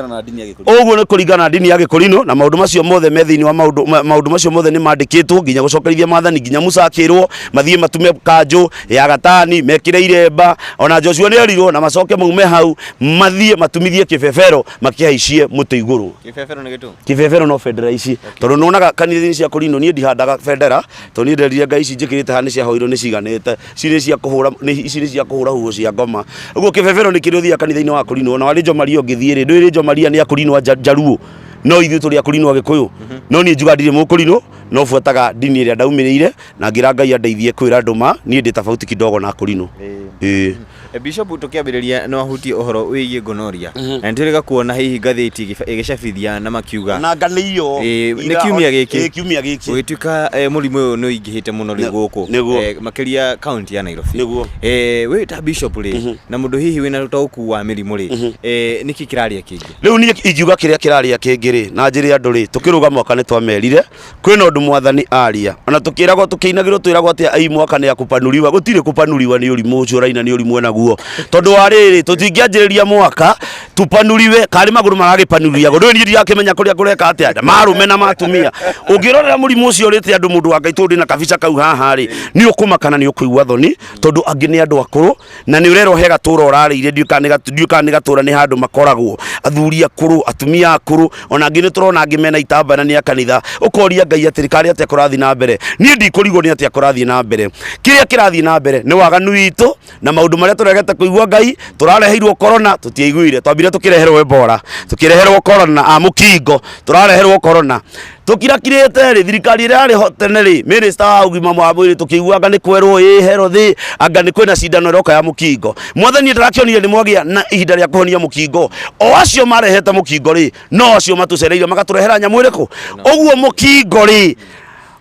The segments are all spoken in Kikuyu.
Na ndini ya Gĩkũyũ. Ũguo nĩ kũringana na ndini ya Gĩkũrinũ, na maũndũ macio mothe me thĩinĩ wa maũndũ maũndũ macio mothe nĩ mandĩkĩtwo, nginya gũcokerithia maathani, nginya Musa akĩrwo mathiĩ matume kanjũ ya gatani, mekĩre iremba, ona Joshua nĩ erirwo na macoke maume hau mathiĩ matumithie kĩbebero makĩhaicie mũtĩ igũrũ. Kĩbebero nĩ gĩtũ? Kĩbebero no bendera ici, tondũ nĩwonaga kanitha-inĩ cia Kũrinũ niĩ ndihandaga bendera, tondũ niĩ nderire Ngai ici njĩkĩrĩte haha nĩ ciahoirwo nĩ ciganĩte. Ici nĩ cia kũhũra nĩ ici nĩ cia kũhũra huho cia ngoma. Ũguo kĩbebero nĩ kĩrĩa ũthiaga kanitha-inĩ wa Kũrinũ, ona warĩ Maria ũngĩthiĩ rĩ, ndũĩ Rĩnjo Maria nĩ akũrinũ a Njaruo, no ithuĩ tũrĩ akũrinũ a Gĩkũyũ. No niĩ njugaga ndirĩ mũkũrinũ, no buataga ndini ĩrĩa ndaumĩrĩire, na ngĩra Ngai andeithie kwĩra andũ ma, niĩ ndĩ tofauti kidogo na akũrinũ. Ĩĩ. Bishop, tũkĩambĩrĩria nĩ wahutie ũhoro wĩgiĩ gonorrhea, na nĩtwĩrĩga kuona hihi ngathĩti ĩgĩcabithia na makiuga Na nganĩio Ĩĩ, nĩ kiumia gĩkĩ. Ĩĩ, kiumia gĩkĩ. Gũgĩtuĩka mũrimũ ũyũ nĩ ũingĩhĩte mũno rĩu gũkũ makĩria kaunti ya Nairobi. Wĩ ta bishop rĩ, na mũndũ hihi wĩna ũtaũku wa mĩrimũ rĩ, nĩkĩ kĩrarĩa kĩngĩ? Rĩu niĩ ingiuga kĩrĩa kĩrarĩa kĩngĩ rĩ, na njĩre andũ rĩ, tũkĩrũga mwaka nĩ twamerire kwĩna ũndũ mwathani aria, ona tũkĩragwo tũkĩinagĩrwo twĩragwo atĩ ai mwaka nĩ akũpanuriwa. Gũtirĩ kũpanuriwa, nĩ ũrimũ ũcio ũraina, nĩ ũrimũ enaguo, tondũ wa rĩrĩ, tũtingĩanjĩrĩria mwaka tupanuriwe karĩ magũrũ maragĩpanuria ndũĩ niĩ ndirakĩmenya kũrĩa kũreka atĩa marũme na matumia. Ũngĩrorera mũrimũ ũcio ũrĩte andũ, mũndũ wa Ngai, tondũ ndĩna kabica kau haha rĩ, nĩ ũkũmaka na nĩ ũkũigua thoni, tondũ angĩ nĩ andũ akũrũ na nĩ ũrerwo he gatũra ũrarĩire, ndiũĩ kana nĩ gatũra, nĩ handũ makoragwo athuri akũrũ, atumia akũrũ, ona angĩ nĩ tũrona angĩ mena itambaya na nĩ a kanitha. Ũkoria Ngai atĩrĩ, karĩ atĩa kũrathiĩ na mbere? Niĩ ndikũrigwo nĩ atĩa kũrathiĩ na mbere. Kĩrĩa kĩrathiĩ na mbere nĩ waganu witũ na maũndũ marĩa tũregete kũigua Ngai. Tũrareheirwo corona, tũtiaiguire. Twambire tũkĩreherwo Ebola, tũkĩreherwo corona a mũkingo, tũrareherwo corona tũkirakirĩte rĩ. Thirikari ĩrĩa yarĩ ho tene rĩ, minister wa ũgima wa mwĩrĩ, tũkĩigua anga nĩ kwerwo ĩ herothĩ, anga nĩ kwĩna cindano ĩroka ya mũkingo. Mwathani ndarakĩonire nĩ mwagĩa na ihinda rĩa kũhonia mũkingo. O acio marehete mũkingo rĩ, no acio matũcereire magatũrehera nyamũ ĩrĩkũ? Ũguo mũkingo rĩ,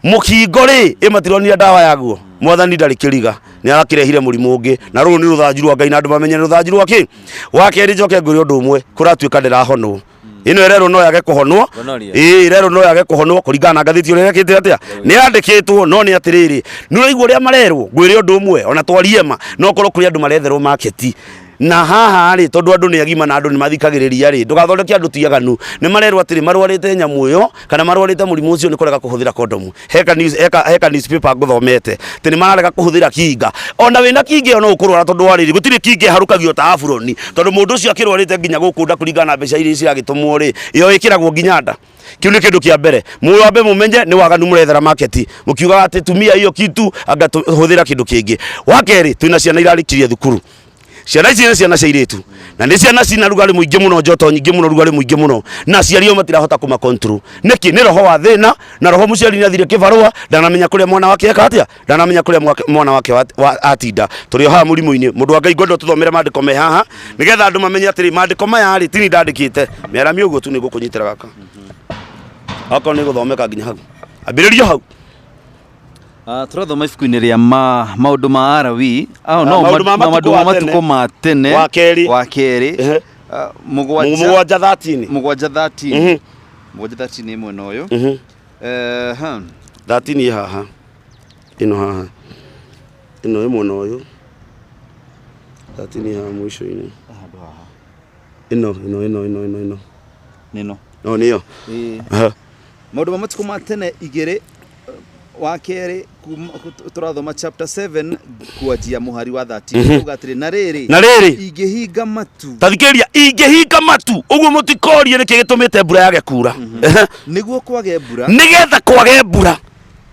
mũkingo rĩ, ĩ matironire ndawa yaguo. Mwathani ndarĩ kĩriga, nĩ arakĩrehire mũrimũ ũngĩ, na rũrũ nĩ rũthanju rwa Ngai, na andũ mamenye nĩ rũthanju rwa kĩ. Wa kerĩ, njoke ngwĩre ũndũ ũmwe, kũratuĩka ndĩrahonwo ĩno ĩrerwo no yage kũhonwo. Gonorrhea. Ĩĩ, ĩrerwo no yage kũhonwo kũringana na ngathĩti ũrĩa ĩrekĩte atĩa, nĩ yandĩkĩtwo. No nĩ atĩrĩrĩ, nĩ ũraigua ũrĩa marerwo. Ngwĩre ũndũ ũmwe, ona twarie ma, no korwo kũrĩ andũ maretherwo maketi na haha rĩ, tondũ andũ nĩ agima na andũ nĩ mathikagĩrĩria rĩ, ndũgathondeke andũ ti aganu. Nĩ marerwo atĩrĩ, marwarĩte nyamũ ĩyo kana marwarĩte mũrimũ ũcio nĩ kũrega kũhũthĩra kondomu. Heka news, heka newspaper ngũthomete atĩ nĩ mararega kũhũthĩra kinga. Ona wĩna kinga ĩyo no ũkũrwara, tondũ wa rĩrĩ, gũtirĩ kinga ĩharũkagio ta aburoni, tondũ mũndũ ũcio akĩrwarĩte nginya gũkũ nda, kũringana na mbeca iria ciragĩtũmwo rĩ, ĩyo ĩkĩragwo nginya nda. Kĩu nĩ kĩndũ kĩa mbere mwambe mũmenye nĩ waganu mũrethera market, mũkiugaga atĩ tumia hiyo kitu, anga hũthĩra kĩndũ kĩngĩ. Wa kerĩ, twĩna ciana irarĩkirie thukuru. Ciana ici nĩ ciana cia irĩtu, na nĩ ciana cina rugarĩ mũingĩ mũno, njoto nyingĩ mũno, rugarĩ mũingĩ mũno, na aciari ao matirahota kũma control. Nĩkĩ? Nĩ roho wa thĩna, na roho mũciari nĩ athire kĩbarũa, ndanamenya kũrĩa mwana wake eka atĩa, ndanamenya kũrĩa mwana wake atinda. Tũrĩ o haha mũrimũ-inĩ. Mũndũ wa Ngai, ngwenda ũtũthomere maandĩko me haha, nĩgetha andũ mamenye atĩrĩ, maandĩko maya rĩ, tini ndandĩkĩte mĩaramio ũguo tu, nĩ ngũkũnyitĩra gaka, okorwo nĩ gũthomeka nginya hau, ambĩrĩrio hau. Tũrathoma ibuku-inĩ rĩa ma maũndũ ma Arawi. No, maũndũ ma maũndũ ma matukũ wa tene. Matukũ ma tene. Wa kerĩ. Wa kerĩ. Mũgwanja. 7 13. 7 13. 7 13 ĩ mwena ũyũ. Ha. 13 ĩ haha, ĩno haha, ĩno ĩ mwena ũyũ, 13 ĩ haha mũico-inĩ. Handũ haha. Ĩno ĩno ĩno ĩno ĩno ĩno. Nĩno. No nĩyo. Ĩĩ. Aha. Maũndũ ma matukũ ma tene igĩrĩ wa kerĩ, tũrathoma chapter 7 kwanjia mũhari wa 13, uga atĩrĩ, na rĩrĩ, Na rĩrĩ, ingĩhinga matu, ta thikĩrĩria, ingĩhinga matu ũguo, mũtikorie nĩkĩ gĩtũmĩte mbura yage kura. Nĩguo kwage mbura, nĩgetha kwage mbura,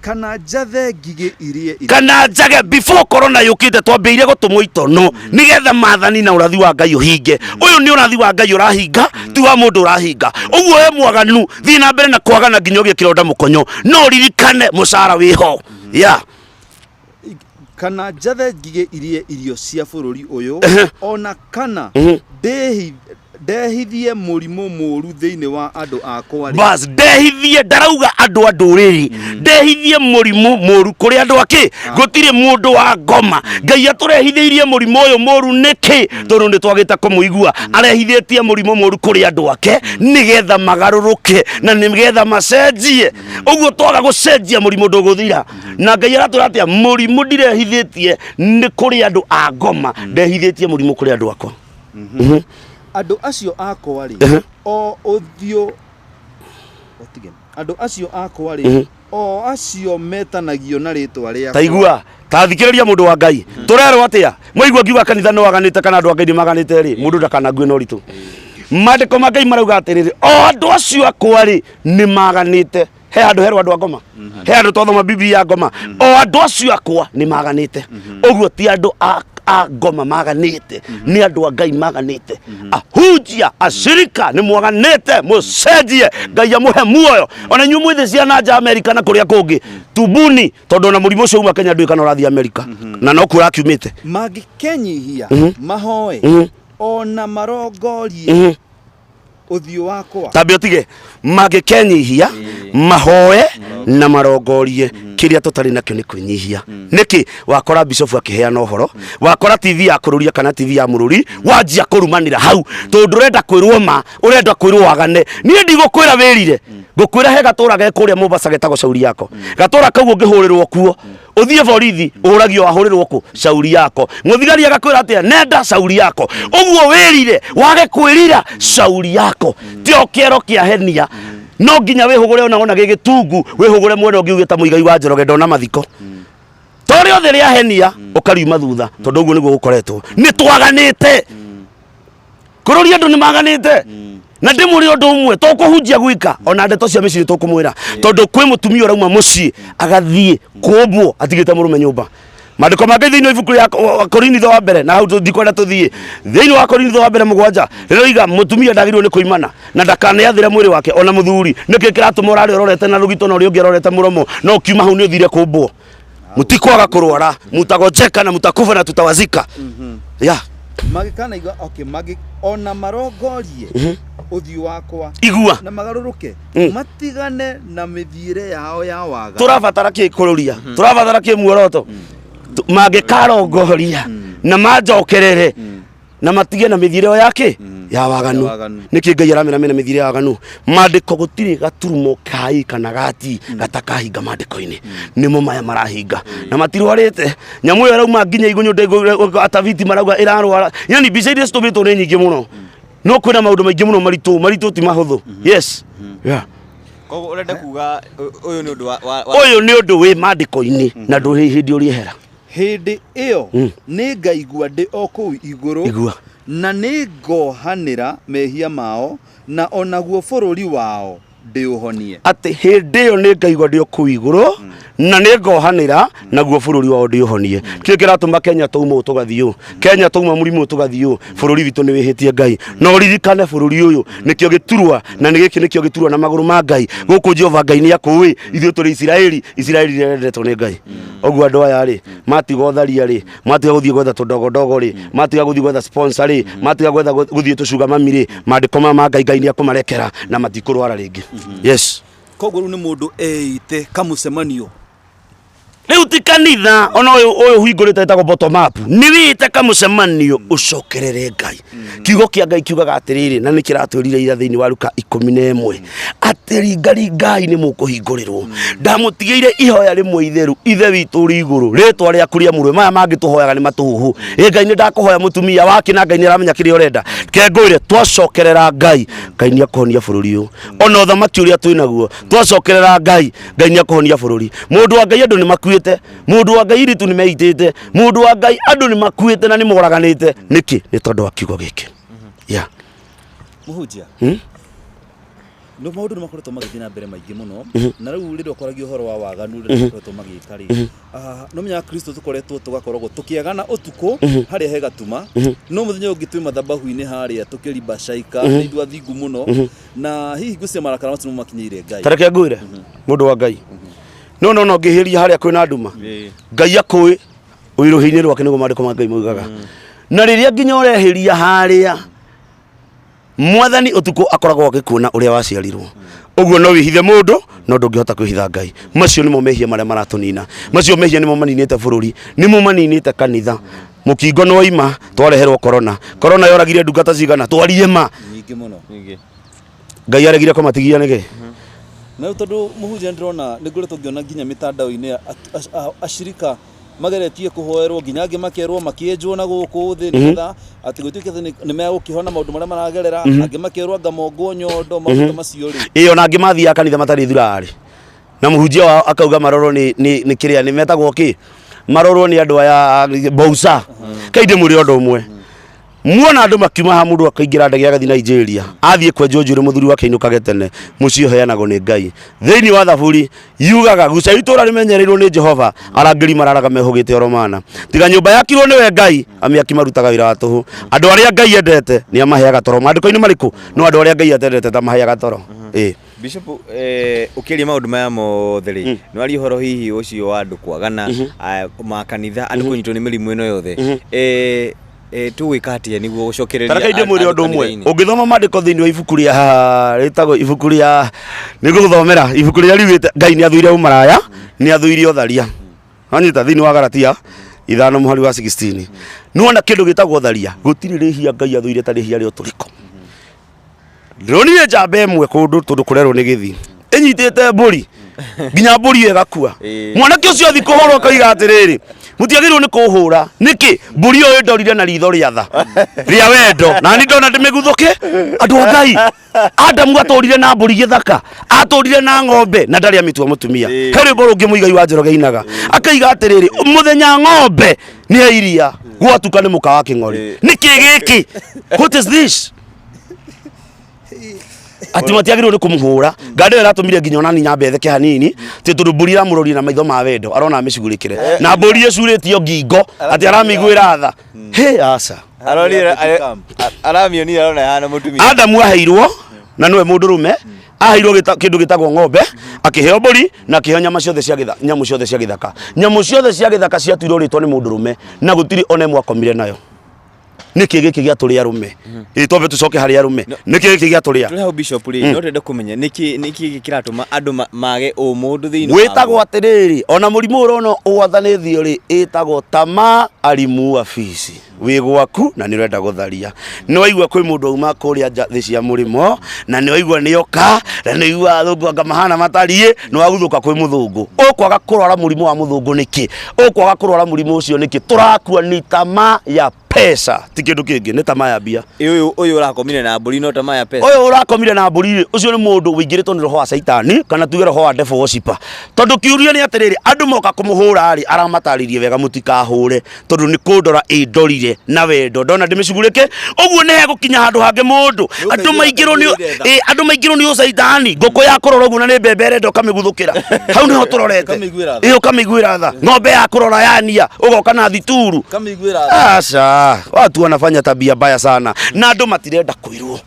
kana njathe ngigĩ irie irio, kana njage. Before corona yũkĩte, twambĩire gũtũmwo itono nĩgetha maathani na ũrathi wa Ngai ũhinge. Ũyũ nĩ ũrathi wa Ngai ũrahinga, ti wa mũndũ ũrahinga. Ũguo we mwaganu, thiĩ na mbere na kwagana nginya ũgĩe kĩronda mũkonyo, no ririkane mũcara wĩho ya kana njathe ngigĩ irie irio cia bũrũri ũyũ, ona kana ndehithie mũrimũ mũũru thĩinĩ wa andũ akwa rĩ, Bas, ndehithie, ndarauga andũ a ndũrĩrĩ, ndehithie mũrimũ mũru kũrĩ andũ akĩ. Gũtirĩ mũndũ wa ngoma. Ngai atũrehithĩirie mũrimũ ũyũ mũru nĩkĩ? Tondũ nĩ twagĩte kũmũigua. Arehithĩtie mũrimũ mũru kũrĩ andũ ake nĩgetha magarũrũke na nĩgetha macenjie. Ũguo twaga gũcenjia, mũrimũ ndũgũthira. Na Ngai aratwĩra atĩa? Mũrimũ ndirehithĩtie nĩ kũrĩ andũ a ngoma, ndehithĩtie mũrimũ kũrĩ andũ akwa. Andũ acio akwa rĩ. O ũthiũ ũtige andũ acio akwa rĩ, o acio metanagio na rĩtwa rĩakwa. Ta igua, ta thikĩrĩria mũndũ wa Ngai. Tũrerwo atĩa? Mwaigua ngiuga kanitha nĩ waganĩte kana andũ a Ngai nĩ maganĩte rĩ, mũndũ ndakanague na ũritũ. Maandĩko ma Ngai marauga atĩrĩrĩ, o andũ acio akwa rĩ, nĩ maganĩte. He handũ herwo andũ a ngoma, he handũ twathoma Biblia ya ngoma, o andũ acio akwa nĩ maganĩte. Ũguo ti andũ a a ngoma maganĩte, nĩ andũ a Ngai maganĩte. Ahunjia, acirika nĩ mwaganĩte, mũcenjie, Ngai amũhe muoyo. Ona inyuĩ mwĩthĩ ciana nja Amerika na kũrĩa kũngĩ, tubuni, tondũ ona mũrimũ ũcio uma Kenya ndũĩ kana ũrathiĩ Amerika na nokuo ũrakiumĩte. Mangĩkenyihia mahoe ona marongorie ũthiũ wakwa. Tambe ũtige, mangĩkenyihia mahoe na marongorie. Kĩrĩa tũtarĩ nakĩo nĩ kwĩnyihia. Nĩkĩ wakora bishofu akĩheana ũhoro, wakora TV ya kũrũria kana TV ya mũrũri, wanjia kũrumanĩra hau tondũ ndũrenda kwĩrwo ma, ũrenda kwĩrwo wagane. Niĩ ndigũkwĩra wĩrire, ngũkwĩra he gatũra ge kũrĩa Mombasa getagwo Shauri Yako. Gatũra kau ũngĩhũrĩrwo kuo ũthiĩ borithi, ũhũragio wahũrĩrwo kũ shauri yako. Mũthigari agakwĩra atĩa? Nenda shauri yako. Ũguo wĩrire wage kwĩrira shauri yako, tio kĩero kĩa henia. No nginya wĩhũgũre ona wona gĩgĩtungu, wĩhũgũre mwena ũngĩ uge ta Mũigai wa Njoroge ndona mathiko to rĩothe rĩa henia ũkariuma thutha, tondũ ũguo nĩguo gũkoretwo. Nĩ twaganĩte kũrũria, andũ nĩ maganĩte. Na ndĩmũrĩ ũndũ ũmwe, tũkũhunjia gwika ona ndeto cia mĩciĩ tũkũmwĩra, tondũ kwĩ mũtumia ũrauma mũciĩ agathiĩ kũmbwo atigĩte mũrũme nyũmba. Maandĩko ma Ngai thĩinĩ wa ibuku rĩa Korinitho wa mbere, na hau ndikwenda tũthiĩ, thĩinĩ wa Korinitho wa mbere 7 rĩroiga mũtumia ndagĩrĩirwo nĩ kũimana na ndakaneathĩre mwĩrĩ wake ona mũthuri. Nĩkĩ kĩratũma ũrarĩa ũrorete na rũgito na ũrĩa ũngĩ arorete mũromo, no ũkiuma hau nĩ ũthire kũmbwo? Mũtikwaga kũrwara, mutagonjeka na mutakufa na tutawazika ya. Magĩkanaigua, okay, mangĩ ona marongorie ũthiũ wakwa Igua. na magarũrũke matigane na mĩthiĩre yao ya waganu. Tũrabatara kĩ kũrũria, tũrabatara kĩ muoroto. Mangĩkarongoria na manjokerere na matige na mĩthiĩre ĩyo yake ya waganu. Ya waganu. Nĩkĩ Ngai aramera mena mĩthiĩre ya waganu? Maandĩko gũtirĩ gaturumo kai kana gati gatakahinga maandĩko-inĩ, nĩmo maya marahinga na matirwarĩte. Nyamũ ĩyo ĩrauma nginya igunyũ ndengũ, atafiti marauga ĩrarwara. Yani mbica iria citũmĩtwo nĩ nyingĩ mũno, no kwĩna maũndũ maingĩ mũno maritũ, maritũ ti mahũthũ. Yes, yeah. Koguo ũrenda kuga ũyũ nĩ ũndũ wa Ũyũ nĩ ũndũ wĩ maandĩko-inĩ na ndũrĩ hĩndĩ ũrĩehera. Hĩndĩ ĩyo nĩngaigua ndĩ o kũu igũrũ, Igua. na nĩngohanĩra mehia mao, na o naguo bũrũri wao ndĩũhonie. Atĩ hĩndĩ ĩyo nĩ ngaigua ndĩ o kũu igũrũ na nĩ ngohanĩra, naguo bũrũri wao ndĩũhonie. Kĩĩ kĩratũma Kenya twauma ũũ tũgathiĩ ũũ, Kenya twauma mũrimũ ũyũ tũgathiĩ ũũ? Bũrũri witũ nĩ wĩhĩtie Ngai. Na ũririkane bũrũri ũyũ nĩkĩo gĩturwa, na nĩ gĩkĩ nĩkĩo gĩturwa na magũrũ ma Ngai gũkũ. Jehova Ngai nĩ akũĩ ithuĩ tũrĩ Isiraeli, Isiraeli rĩrĩa nĩ Ngai. Ũguo andũ aya rĩ, matiga ũtharia rĩ, matiga gũthiĩ gwetha tũndogondogo rĩ, matiga gũthiĩ gwetha sponsor rĩ, matiga gwetha gũthiĩ tũcuga mami rĩ, maandĩko maya ma Ngai, Ngai nĩ akũmarekera na matikũrwara rĩngĩ. Yes. Koguo rĩu nĩ mũndũ eite kamũcemanio. Rĩu ti kanitha ona ũyũ ũyũ hingũrĩte ĩtagwo bottom up, nĩ wĩte kamũcemanio ũcokerere Ngai. Kiugo kĩa Ngai kiugaga atĩrĩrĩ, na nĩ kĩratwĩrire ira thĩinĩ wa Luka 11 atĩ ringaringai nĩ mũkũhingũrĩrwo. Ndamũtigĩire ihoya rĩmwe itheru: Ithe witũ ũrĩ igũrũ, rĩtwa rĩaku rĩamũrwe. Maya mangĩ tũhoyaga nĩ matũhũhũ. Ĩ Ngai, nĩ ndakũhoya mũtumia wake, na Ngai nĩ aramenya kĩrĩa ũrenda. Kengũire twacokerera Ngai, Ngai nĩ akũhonia bũrũri ũyũ, ona ũthamaki ũrĩa twĩ naguo. Twacokerera Ngai, Ngai nĩ akũhonia bũrũri. Mũndũ wa Ngai, andũ nĩ makuĩte. Mũndũ wa Ngai, iritu nĩ meitĩte. Mũndũ wa Ngai, andũ nĩ makuĩte na nĩ moraganĩte. Nĩkĩ? Nĩ tondũ wa kiugo gĩkĩ, yeah. Mũhunjia, no maũndũ nĩ makoretwo magĩthiĩ na mbere maingĩ mũno, na rĩu rĩrĩa ũkoragia ũhoro wa waganu rĩrĩa makoretwo magĩka rĩ, no menya Kristo tũkoretwo tũgakoragwo tũkĩagana ũtukũ harĩa he gatuma, no mũthenya ũngĩ twĩ mathabahu-inĩ harĩa tũkĩrimbacaika nĩ ithuĩ athingu mũno, na hihi ngwĩciria marakara macio nĩmo makinyĩire Ngai. Tareke ngwĩre, mũndũ wa Ngai, no no no ngĩhĩria harĩa kwĩna nduma, Ngai akũĩ wĩ rũhĩ-inĩ rwake, nĩguo maandĩko ma Ngai maugaga. Na rĩrĩa nginya ũrehĩria harĩa, Mwathani ũtukũ akoragwo agĩkuona ũrĩa waciarirwo. Ũguo no wĩhithe mũndũ, no ndũngĩhota kwĩhitha Ngai. Macio nĩmo mehia marĩa maratũnina. Macio mehia nĩmo maninĩte bũrũri, nĩmo maninĩte kanitha. Mũkingo nĩ waima, twareherwo corona. Corona yoragire ndungata cigana? Twarie ma. Nyingĩ mũno. Nyingĩ. Ngai aregire kũmatigia nĩkĩ? Na rĩu tondũ mũhunjia, ndĩrona nĩ ngoretwo ngĩona nginya mĩtandao-inĩ ya ashirika. Mageretie kũhoerwo nginya angĩ makerwo makĩenjwo na gũkũ thĩ nĩgetha atĩ gũtuĩke atĩ nĩ megũkĩhona maũndũ marĩa maragerera, angĩ makerwo anga mongwo nyondo, maũndũ ta macio rĩ. Ĩĩ, ona angĩ mathiaga kanitha matarĩ thurarĩ na mũhunjia wao akauga marorwo nĩ kĩrĩa nĩ metagwo kĩ, marorwo nĩ andũ aya bousa. Kai ndĩmwĩre ũndũ ũmwe, muona andũ makiuma haha, mũndũ akaingĩra ndege agathiĩ Nigeria, athiĩ kwenjwo njuĩrĩ, mũthuri wake ainũkage tene. Mũciĩ ũheanagwo nĩ Ngai. Thĩinĩ wa Thaburi yugaga, guca itũra rĩmenyereirwo nĩ Jehova, arangĩri mararaga mehũgĩte oromana. Tiga nyũmba yakirwo nĩwe Ngai, amĩaki marutaga wĩra wa tũhũ. Andũ arĩa Ngai endete nĩ amaheaga toro. Maandĩko-inĩ marĩkũ? No andũ arĩa Ngai atendete ndamaheaga toro. Ĩĩ. Bishop, ũkĩaria maũndũ maya mothe rĩ, nĩ waria ũhoro hihi ũcio wa andũ kwagana, makanitha, andũ kũnyitwo nĩ mĩrimũ ĩno yothe. Tũgwĩka atĩa nĩguo gũcokereria Tareke ndĩmwĩre andũ ũndũ ũmwe. kanitha-inĩ? Ũngĩthoma maandĩko thĩinĩ wa ibuku rĩa rĩtagwo ibuku rĩa, nĩ ngũgũthomera ibuku rĩrĩa riugĩte Ngai nĩ athũire ũmaraya, nĩ athũire ũtharia. Wanyita thĩinĩ wa Galatia 5 mũhari wa 16. Nĩwona kĩndũ gĩtagwo ũtharia, gũtirĩ rĩhia Ngai athũire ta rĩhia rĩa ũtũrĩko. Ndĩronire njamba ĩmwe kũndũ tondũ kũrerwo nĩ gĩthi ĩnyitĩte mbũri nginya mbũri ĩyo ĩgakua. Mwanake ũcio athi kũhũrwo akauga atĩrĩrĩ, mũtiagĩrĩirwo nĩ kũhũra nĩkĩ? Mbũri ĩyo ĩndorire na ritho rĩa tha rĩa wendo, na niĩ ndona ndĩmĩguthũke. Andũ a Ngai, Adamu atũrire na mbũri gĩthaka, atũrire na ng'ombe na ndarĩ amĩtua mũtumia. He rwĩmbo rũngĩ Mũigai wa Njoroge ainaga akaiga atĩrĩrĩ, mũthenya ng'ombe nĩ ya iria, gwatuka nĩ mũka wa kĩng'ori. Nĩkĩ gĩkĩ? What is this? Atĩ matiagĩrĩirwo nĩ kũmũhũra. Nganda ĩyo ĩratũmire nginya onani nyambe theke hanini, ti tondũ mbũri ĩramũroria na maitho ma wendo, arona amĩcugurĩkĩre na mbũri ĩcurĩtio ngingo atĩ aramĩiguĩra tha. Hĩ, aca. Aronire, aramĩonire, arona ĩhana mũtumia. Adamu aheirwo na nĩwe mũndũrũme, aheirwo kĩndũ gĩtagwo ng'ombe, akĩheo mbũri na akĩheo nyama ciothe cia gĩtha, nyamũ ciothe cia gĩthaka. Nyamũ ciothe cia gĩthaka ciatuirwo rĩtwa nĩ mũndũrũme na gũtirĩ ona ĩmwe akomire nayo. Nĩkĩ gĩkĩ gĩatũrĩa arũme? Ĩ, twambe tũcoke harĩ arũme. Nĩkĩ gĩkĩ gĩatũrĩa? Tũrĩ hau, Bishop rĩ, no twende kũmenya nĩkĩ gĩkĩ kĩratũma andũ mage ũmũndũ thĩinĩ Gwĩtagwo atĩrĩrĩ, ona mũrimũ ũrona ũgwatanĩtio rĩ, ĩtagwo tamaa alimuua fisi. Wĩ gwaku na nĩ ũrenda gũtharia, nĩ waigua kwĩ mũndũ auma kũrĩa nja thĩ cia mũrĩmo, na nĩ waigua nĩ oka, na nĩ waigua athũngũ anga mahana matariĩ, nĩ waguthũka kwĩ mũthũngũ. Ũkwaga kũrwara mũrimũ wa mũthũngũ nĩkĩ? Ũkwaga kũrwara mũrimũ ũcio nĩkĩ? Tũrakua nĩ tamaa ya pesa, ti kĩndũ kĩngĩ, nĩ tamaa ya mbia. Ĩ, ũyũ ũrakomire na mbũri no tamaa ya pesa. Ũyũ ũrakomire na mbũri rĩ, ũcio nĩ mũndũ ũingĩrĩtwo nĩ roho wa Caitani, kana tuge roho wa devil worshipper. Tondũ kĩũria nĩ atĩrĩrĩ, andũ moka kũmũhũra rĩ, aramatarĩirie wega, mũtikahũre tondũ nĩ kũndora ĩndorire na wendo, ndona ndĩmĩcugurĩke. Ũguo nĩ hegũkinya handũ hangĩ mũndũ andũ maingĩrwo nĩ ĩ, andũ maingĩrwo nĩ ũcaitani. Ngũkũ ya kũrora ũguo na nĩ mbembe ĩrenda, ũkamĩguthũkĩra. Hau nĩho tũrorete. Ũkamĩiguĩra tha. Ĩ, ũkamĩiguĩra tha. Ng'ombe ya kũrora yania, ũgoka na thituru. Kamĩiguĩra tha. Aca, watu wanafanya tabia mbaya sana na andũ matirenda kwĩrwo.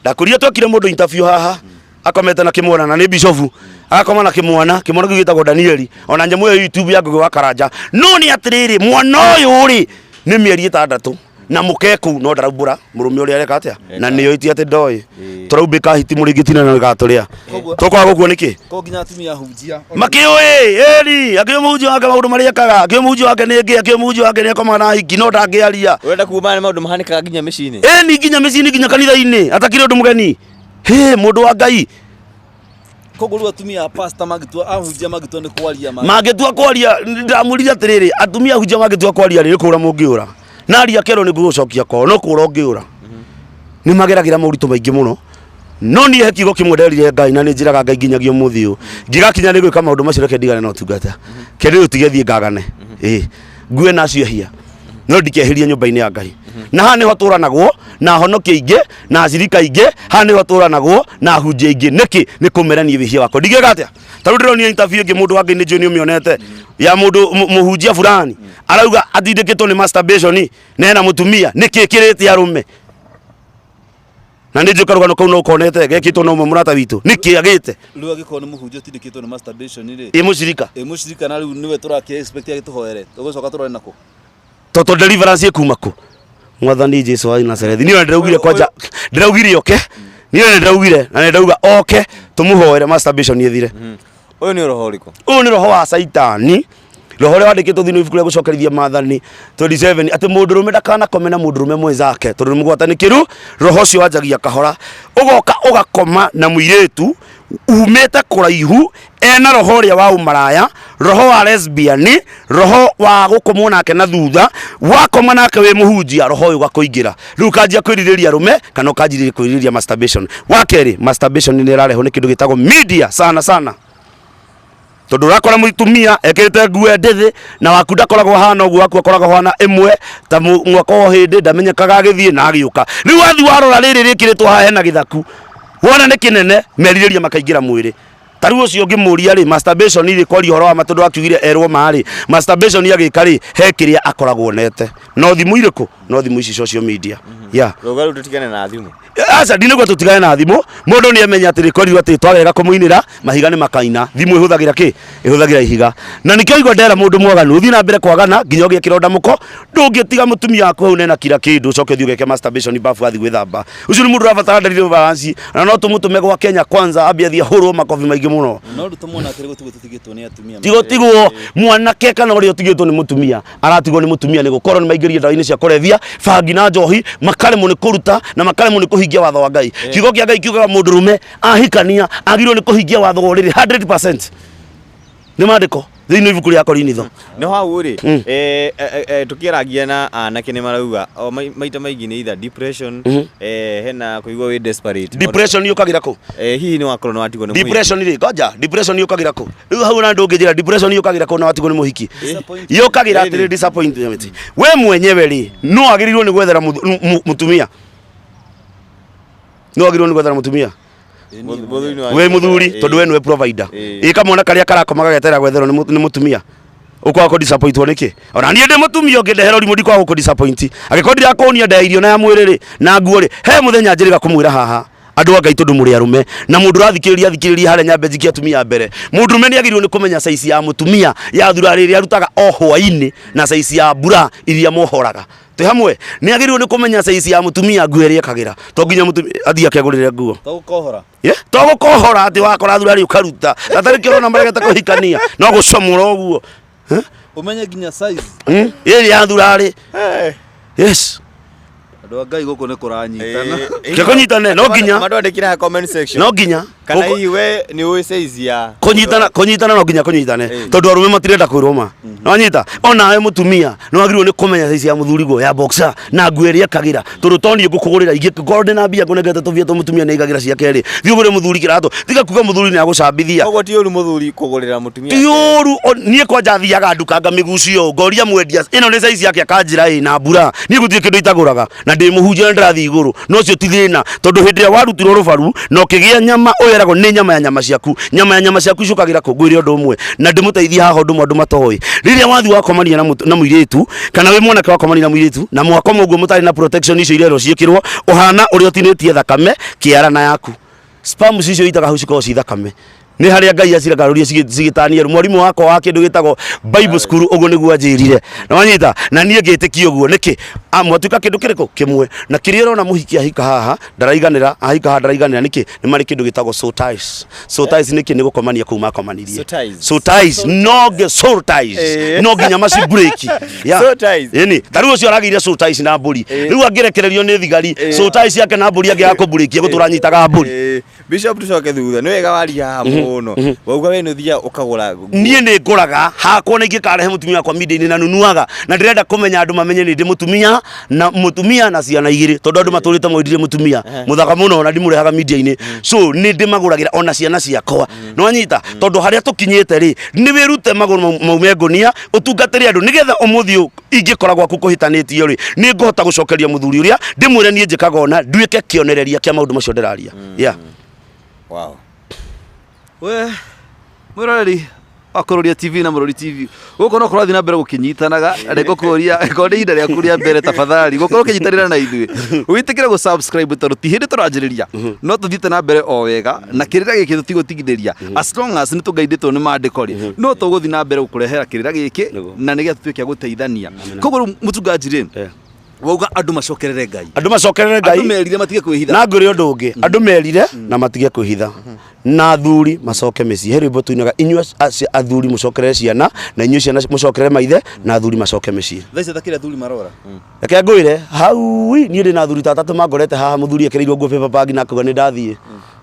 Ndakũria twekire mũndũ interview haha akomete na kĩmwana, na nĩ bishofu, agakoma na kĩmwana. Kĩmwana kĩu gĩtagwo Danieli, ona nyamũ ĩyo YouTube ya Ngũgĩ wa Karanja. No nĩ atĩrĩrĩ, mwana ũyũ rĩ, nĩ mĩeri 6 na mũke kũu, no ndaraumbũra mũrũme ũrĩa areka atĩa, na nĩyo iti atĩ ndoĩ tũraumbĩka hiti mũrĩngĩ tina na gatũrĩa tũkwaga gũkua nĩkĩ. Ko nginya atumia ahunjia. Makĩũĩ ĩri akĩũĩ mũhunjia wake maũndũ marĩa ekaga, akĩũĩ mũhunjia wake nĩ ngĩ, akĩũĩ mũhunjia wake nĩ akomaga na hiki, no ndangĩaria. Ũrenda kuuma nĩ maũndũ mahanĩkaga nginya mĩciĩ-inĩ. Ĩni, nginya mĩciĩ-inĩ, nginya kanitha-inĩ, atakĩrĩ ũndũ mũgeni. Hĩ, mũndũ wa Ngai. Koguo rĩu atumia a pastor mangĩtua, ahunjia mangĩtua nĩ kwaria mangĩtua kwaria, ndamwĩrire atĩrĩrĩ, atumia ahunjia mangĩtua kwaria rĩ, nĩ kũũra mũngĩũra. Na aria kerwo nĩ ngũgũcokia kwao, no kũũra ũngĩũra. Nĩ mageragĩra moritũ maingĩ mũno. No niĩ he kiugo kĩmwe nderire Ngai, na nĩ njĩraga Ngai nginyagia ũmũthĩ ũyũ, ngĩgakinya nĩ gwĩka maũndũ macio, reke ndigane na ũtungata, kĩndũ rĩu tige thiĩ ngagane, ĩ ngue na acio ehia, no ndikehĩrie nyũmba-inĩ ya Ngai. Na haha nĩho tũranagwo na ahonoki aingĩ na acirika aingĩ, haha nĩho tũranagwo na ahunjia aingĩ. Nĩkĩ? Nĩ kũmerania wĩhia wakwa. Ndingĩka atĩa? Ta rĩu ndĩronire interview ĩngĩ, mũndũ wa Ngai, nĩ njũĩ nĩ ũmĩonete, ya mũndũ mũhunjia fulani arauga atindĩkĩtwo nĩ masturbation na ena mũtumia. Nĩkĩ kĩrĩte arũme? Na nĩ njũĩ karũgano kau no ũkonete gekĩtwo na ũmwe mũrata witũ. Nĩkĩ agĩte? Rĩu angĩkorwo nĩ mũhunjia ũtindĩkĩtwo nĩ masturbation rĩ, Ĩ mũcirika. Ĩ mũcirika, na rĩu nĩwe tũrakĩ expect agĩtũhoere, tũgũcoka tũrore nakũ? Toto deliverance ĩkuma kũ? Mwathani Jesu wa Nazarethi, niĩ ona ndĩraugire, kwanja ndĩraugire oke, niĩ ona ndĩraugire na nĩndauga oke tũmũhoere masturbation ĩthire. Ũyũ nĩ roho ũrĩkũ? Ũyũ nĩ roho wa Caitani, roho ũrĩa wandĩkĩtwo thĩinĩ wa ibuku rĩa Gũcokerithia Maathani 27 atĩ mũndũrũme ndakanakome na mũndũrũme mwenzake tondũ nĩ mũgwatanĩkĩru. Roho ũcio wanjagia kahora, ũgoka ũgakoma na mũirĩtu umĩte kũraihu ena roho ũrĩa wa ũmaraya. Roho wa lesbian, roho wa gũkomwo nake na thutha, wakoma nake wĩ mũhunjia, roho ũyũ ũgakũingĩra. Rĩu ũkanjia kwĩrirĩria arũme kana ũkanjia kwĩrirĩria masturbation. Wa kerĩ, masturbation nĩ ĩrarehwo nĩ kĩndũ gĩtagwo media sana sana. Tondũ ũrakora mũtumia ekĩrĩte nguo ndĩthĩ na waku ndakoragwo hana ũguo, waku akoragwo hana ĩmwe ta mwaka o hĩndĩ ndamenyekaga agĩthiĩ na agĩũka. Rĩu wathiĩ warora rĩrĩ rĩkĩrĩtwo haha hena gĩthaku, wona nĩ kĩnene, merirĩria makaingĩra mwĩrĩ. Ta rĩu ũcio ũngĩmũria rĩ, masturbation rĩ, kwaria ũhoro wa ma tondũ akiugire erwo ma rĩ, masturbation agĩka rĩ, he kĩrĩa akoragwo onete. No thimũ irĩkũ? No thimũ ici social media. Yeah. Rũga rĩu tũtigane na thimũ. Aca ndinauga tũtigane na thimũ. Mũndũ nĩ amenya atĩrĩ, korirwo atĩ twarega kũmũinĩra mahiga nĩ makaina. Thimũ ĩhũthagĩra kĩ? Ĩhũthagĩra ihiga. Na nĩkĩo igua ndera mũndũ mwaganu, ũthiĩ na mbere kwagana nginya ũgĩe kĩronda mũko. Ndũngĩtiga mũtumia waku hau nena kira kĩndũ ũcoke ũthiĩ ũgeke masturbation bafu athiĩ gwĩthamba. Ũcio nĩ mũndũ ũrabatara deliverance na no tũmũtũme gwa Kenya Kwanza ambie athiĩ ahũrwo makobi maingĩ mũno. No rĩu mwanake rĩ gũtigwo tũtigĩtwo nĩ atumia. Tigũtigwo mwanake kana ũrĩa ũtigĩtwo nĩ mũtumia aratigwo nĩ mũtumia nĩ gũkorwo nĩ maingĩrire ndawa-inĩ cia kũrebia, bangi na njohi, makaremwo nĩ kũruta na makaremwo nĩ kũhingia watho wa Ngai. Kiugo kĩa Ngai kiugaga mũndũrũme ahikania agĩrĩirwo nĩ kũhingia watho wa ũrĩrĩ 100%. Nĩ maandĩko thĩinĩ wa ibuku rĩa Korinitho. No hau rĩ, tũkĩaragia na anake nĩ marauga o maita maingĩ nĩ either depression, hena kũigua wĩ desperate. Depression yũkagĩra kũ? Hihi nĩ wakorwo nĩ watigwo nĩ mũhiki? Depression rĩ, ngoja, depression yũkagĩra kũ? Rĩu hau na ndũngĩnjĩra depression yũkagĩra kũ na watigwo nĩ mũhiki? Yũkagĩra atĩrĩ disappointment. We mwenyewe rĩ, no wagĩrĩirwo nĩ gwethera mũtumia. No wagĩrĩirwo nĩ gwethera mũtumia. Mũthuri nĩ Wĩ mũthuri tondũ we nĩwe provider. Ĩ kamwana karĩa karakoma gageterera gwetherwo nĩ mũtumia. Ũkwaga kũ disappointwo nĩkĩ? Ona niĩ ndĩ mũtumia ũngĩndehera ũrimũ ndikwaga gũkũ disappoint. Angĩkorwo ndirakũnia nda ya irio na ya mwĩrĩ rĩ, na nguo rĩ, he mũthenya njĩrĩga kũmwĩra haha. Andũ a Ngai tondũ mũrĩ arũme na mũndũ ũrathikĩrĩria athikĩrĩrie harĩa nyambe njikie atumia mbere. Mũndũrũme nĩ agĩrĩirwo nĩ kũmenya size ya mũtumia ya thurarĩ ĩrĩa arutaga o hwainĩ na size ya mbura iria mohoraga. Twĩ hamwe? Nĩ agĩrĩirwo nĩ kũmenya size ya mũtumia nguo ĩrĩa ekagĩra. To nginya mũtumia athiĩ akegũrĩre nguo. To gũkohora. Yeah? To gũkohora atĩ wakora thurarĩ ũkaruta. Na tarĩ kĩo ũrona maregete kũhikania. No gũcomora ũguo. Ũmenye nginya size. Ĩrĩa ya thurarĩ. Yes. Andũ a Ngai gũkũ nĩ kũranyitana. Ke kũnyitane no nginya. Matwandĩkĩre comment section. No nginya. Kana hihi we nĩ ũĩ size ya Kũnyitana, kũnyitana no nginya kũnyitane tondũ arũme matirenda kwĩrwo ma. Nĩwanyita? Onawe mũtumia nĩwagĩrĩirwo nĩ kũmenya size ya mũthuriguo ya boxer na nguo ĩrĩa ekagĩra tondũ to niĩ ngũkũgũrĩra ingĩkorwo ndĩna mbia ngũnengete tũbia tũ mũtumia nĩ aigagĩra ciake rĩ, thiĩ ũgũre mũthuri kĩratũ. Tiga kuga mũthuri nĩ agũcambithia. Koguo ti ũru mũthuri kũgũrĩra mũtumia Ti ũru, niĩ kwanja thiaga nduka ngamĩgucia ũũ ngoria mwendia ĩno nĩ size yake akanjĩra ĩ na mbura. Niĩ gũtirĩ kĩndũ itagũraga na ndĩ mũhunjia na ndĩrathiĩ igũrũ no ũcio ti thĩna tondũ hĩndĩ ĩrĩa warutirwo rũbaru na ũkĩgĩa nyama ũyũ eragwo nĩ nyama ya nyama ciaku. Nyama ya nyama ciaku icũkagĩra kũ? Ngwĩre ũndũ ũmwe na ndĩmũteithie haha ũndũ ũmwe andũ matoĩ. Rĩrĩa wathiĩ wakomania na mũirĩtu kana wĩ mwanake wakomania na mũirĩtu na mwakoma ũguo mũtarĩ na protection icio irerwo ciĩkĩrwo, ũhana ũrĩa ũtinĩtie thakame kĩara na yaku. Sperms icio itaga hau cikoragwo ci thakame. Nĩ harĩa Ngai acirekarũrie cigĩtanie. Mwarimũ wakwa wa kĩndũ gĩtagwo Bible school ũguo nĩguo anjĩrire. Na wanyita? Na niĩ ngĩtĩkia ũguo. Nĩkĩ? Mwatuĩka kĩndũ kĩrĩkũ? Kĩmwe. Na kĩrĩa ũrona mũhiki ahika haha ndaraiganĩra, ahika haha ndaraiganĩra. Nĩkĩ? Nĩ marĩ kĩndũ gĩtagwo soul ties. Soul ties nĩkĩ? Nĩ gũkomania kũu makomanirie. Soul ties. Soul ties. No soul ties. No nginya maci break. Yeah. Soul ties. Ĩni. Ta rĩu ũcio aragĩire soul ties na mbũri. Rĩu angĩrekererio nĩ thigari, soul ties yake na mbũri angĩaga kũmburĩkia gũtũra anyitaga mbũri. Bishop tucoke thutha nĩ wega waria haha mũno wauga we nĩ ũthiaga ũkagũra nguo. Niĩ nĩ ngũraga hakwa na ingĩkarehe mũtumia wakwa media-inĩ na nunuaga na ndĩrenda kũmenya andũ mamenye nĩ ndĩ mũtumia na mũtumia na ciana igĩrĩ tondũ andũ matũrĩte moĩ ndirĩ mũtumia mũthaka mũno na ndimũrehaga media-inĩ so nĩ ndĩmagũragĩra ona ciana ciakwa nĩwanyita tondũ harĩa tũkinyĩte rĩ nĩ wĩrute magũrũ maume ngũnia ũtungatĩre andũ nĩgetha ũmũthĩ ũyũ ingĩkora gwaku kũhĩtanĩtio rĩ nĩ ngũhota gũcokeria mũthuri ũrĩa ndĩmwĩre niĩ njĩkaga ũna nduĩke kĩonereria kĩa maũndũ macio ndĩraria. Yeah. Wow. We mwĩroreri wa Kũrũria TV na Mũrũri TV gũkũ no kũrathiĩ na mbere gũkĩnyitanaga na ngũkũria angĩkorwo nĩ ihinda rĩaku rĩa mbere tafadhali gũkorwo ũkĩnyitanĩra na ithuĩ wĩtĩkĩre gũ subscribe tondũ ti hĩndĩ tũranjĩrĩria no tũthiĩte na mbere o wega na kĩrĩra gĩkĩ tũtigũtigithĩria as long as nĩ tũgaindĩtwo nĩ maandĩko rĩ no tũgũthiĩ na mbere gũkũrehera kĩrĩra gĩkĩ na nĩgetha tũtuĩke a gũteithania koguo rĩu mũtungaji rĩ wauga andũ macokerere Ngai Andũ macokerere Ngai andũ merire matige kwĩhitha na ngwĩre ũndũ ũngĩ andũ merire na matige kwĩhitha na athuri macoke mĩciĩ. He rwĩmbo tũinaga inyuĩ athuri mũcokerere ciana na inyuĩ ciana mũcokerere maithe na athuri macoke mĩciĩ. Thaa ici ta kĩrĩa athuri marora Reke ngwĩre hau niĩ ndĩ na athuri ta atatũ mangorete haha mũthuri ekĩrĩirwo nguo paper bag na akauga nĩ ndathiĩ.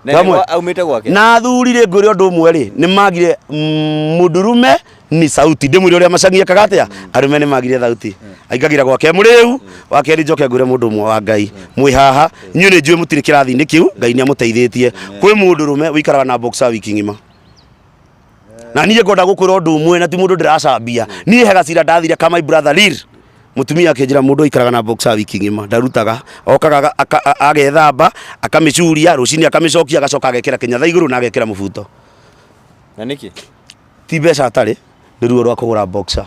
Na nĩ aumĩte gwake? Na athuri rĩ ngwĩre ũndũ ũmwe rĩ nĩ magire mũndũrũme Ni sauti ndĩmwĩre ũrĩa macangi ekaga atĩa. Arũme nĩ magire thauti, aingagĩra gwake mũrĩu wa kerĩ. Njoke ngwĩre mũndũ ũmwe wa Ngai mwĩ haha, inyuĩ nĩ njũĩ mũtirĩ kĩrathi-inĩ kĩu, Ngai nĩ amũteithĩtie. Kwĩ mũndũ rũme ũikaraga na boxer wiki ng'ima, na niĩ ngwenda gũkwĩra ũndũ ũmwe, na ti mũndũ ndĩracambia. Niĩ he gacira ndathire ka my brother Lil, mũtumia akĩnjĩra mũndũ aikaraga na boxer wiki ng'ima, ndarutaga, okaga agethamba, akamĩcuria rũcinĩ, akamĩcokia, agacoka agekĩra kĩnyatha igũrũ na agekĩra mũbuto. Na nĩkĩ? Ti mbeca atarĩ, nĩ ruo rwa kũgũra boxer.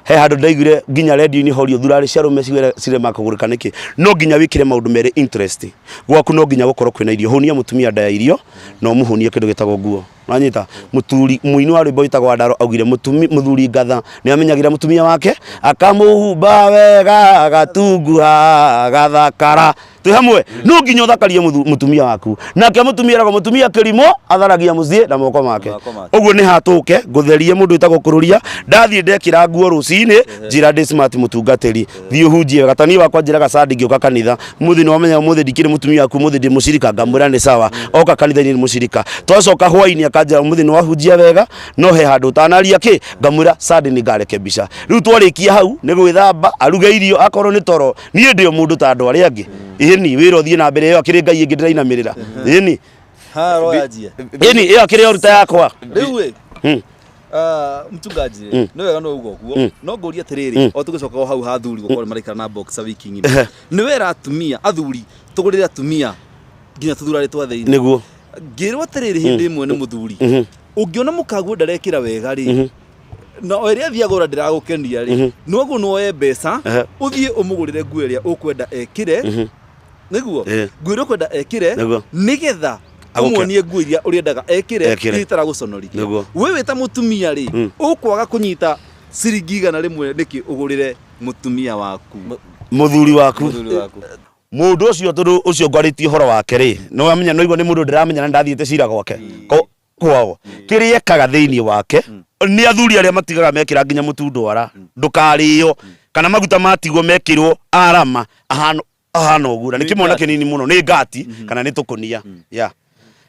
He handũ ndaiguire nginya redio-inĩ horio thurarĩ cia arũme cirema kũgũrĩka nĩkĩ. No nginya wĩkĩre maũndũ merĩ interest gwaku, no nginya gũkorwo kwĩna irio. Hũnia mũtumia nda ya irio na ũmũhũnie kĩndũ gĩtagwo nguo. Wanyita mũturi mũini wa rwĩmbo wĩtagwo Andaro augire mũthuri ngatha nĩ amenyagĩra mũtumia wake, akamũhumba wega, agatunguha, agathakara. Twĩ hamwe? No nginya ũthakarie mũtumia waku, nake mũtumia eragwo mũtumia kĩrimũ atharagia mũciĩ na moko make. Moko make. Ũguo nĩ hatũke ngũtherie mũndũ wĩtagwo kũrũria. Ndathiĩ ndekĩra nguo rũcinĩ, njĩra ndĩ smart, mũtungatĩri, thiĩ ũhunjie wega. Ta niĩ wakwa njĩraga Sunday ngĩũka kanitha, mũthĩ nĩ wamenya ũmũthĩ ndikĩrĩ mũtumia waku, ũmũthĩ ndĩ mũcirika. Ngamwĩra nĩ sawa. Oka kanitha-inĩ nĩ mũcirika. Twacoka hwainĩ akanjĩra ũmũthĩ nĩ wahunjia wega, no he handũ ũtanaria kĩ. Ngamwĩra Sunday nĩ ngarekebisha. Rĩu twarĩkia hau nĩ gwĩthamba, aruge irio, akorwo nĩ toro. Niĩ ndĩ o mũndũ ta andũ arĩa angĩ. Ĩni wĩra ũthiĩ na mbere, ĩyo akĩrĩ ngai ĩngĩ ndĩrainamĩrĩra. Ĩni. Ha royanjie. Ĩni ĩyo akĩrĩ o ruta yakwa. Rĩu ĩ mchungaji, nĩ wega no uga ũguo, no ngũria atĩrĩrĩ, o tũgĩcoka o hau ha athuri gũkorwo maraikara na boxer wiki ng'ima, nĩ wera atumia athuri tũgũrĩre atumia nginya tũthurarĩ twa thĩinĩ? Nĩguo. Ngĩrwo atĩrĩrĩ, hĩndĩ ĩmwe nĩ mũthuri, ũngĩona mũkaguo ndarekĩra wega rĩ, na o ĩrĩa athiĩ agũra ndĩragũkenia rĩ, noguo noe mbeca ũthiĩ ũmũgũrĩre nguo ĩrĩa ũkwenda ekĩre, nĩguo nguo ĩrĩa ũkwenda ekĩre, Nĩguo. nĩgetha Agũke. ũmuonie nguo iria ũrĩendaga ekĩre, Ekĩre. iria itaragũconorithia. Nĩguo. We wĩ ta mũtumia rĩ, ũkwaga kũnyita ciringi 100 nĩkĩ ũgũrĩre mũtumia waku? Mũthuri waku. Mũthuri waku. Mũndũ ũcio, tondũ ũcio ngwarĩtie ũhoro wake rĩ, no amenya, no igua nĩ mũndũ ndĩramenya na ndathiĩte cira gwake kwao. Kĩrĩa ekaga thĩinĩ wake nĩ athuri arĩa matigaga mekĩra nginya mũtu ndwara ndũkarĩo, kana maguta matigwo mekĩrwo arama ahana ahana ũguo, na nĩ kĩmwana kĩnini mũno, nĩ ngati kana nĩ tũkũnia ya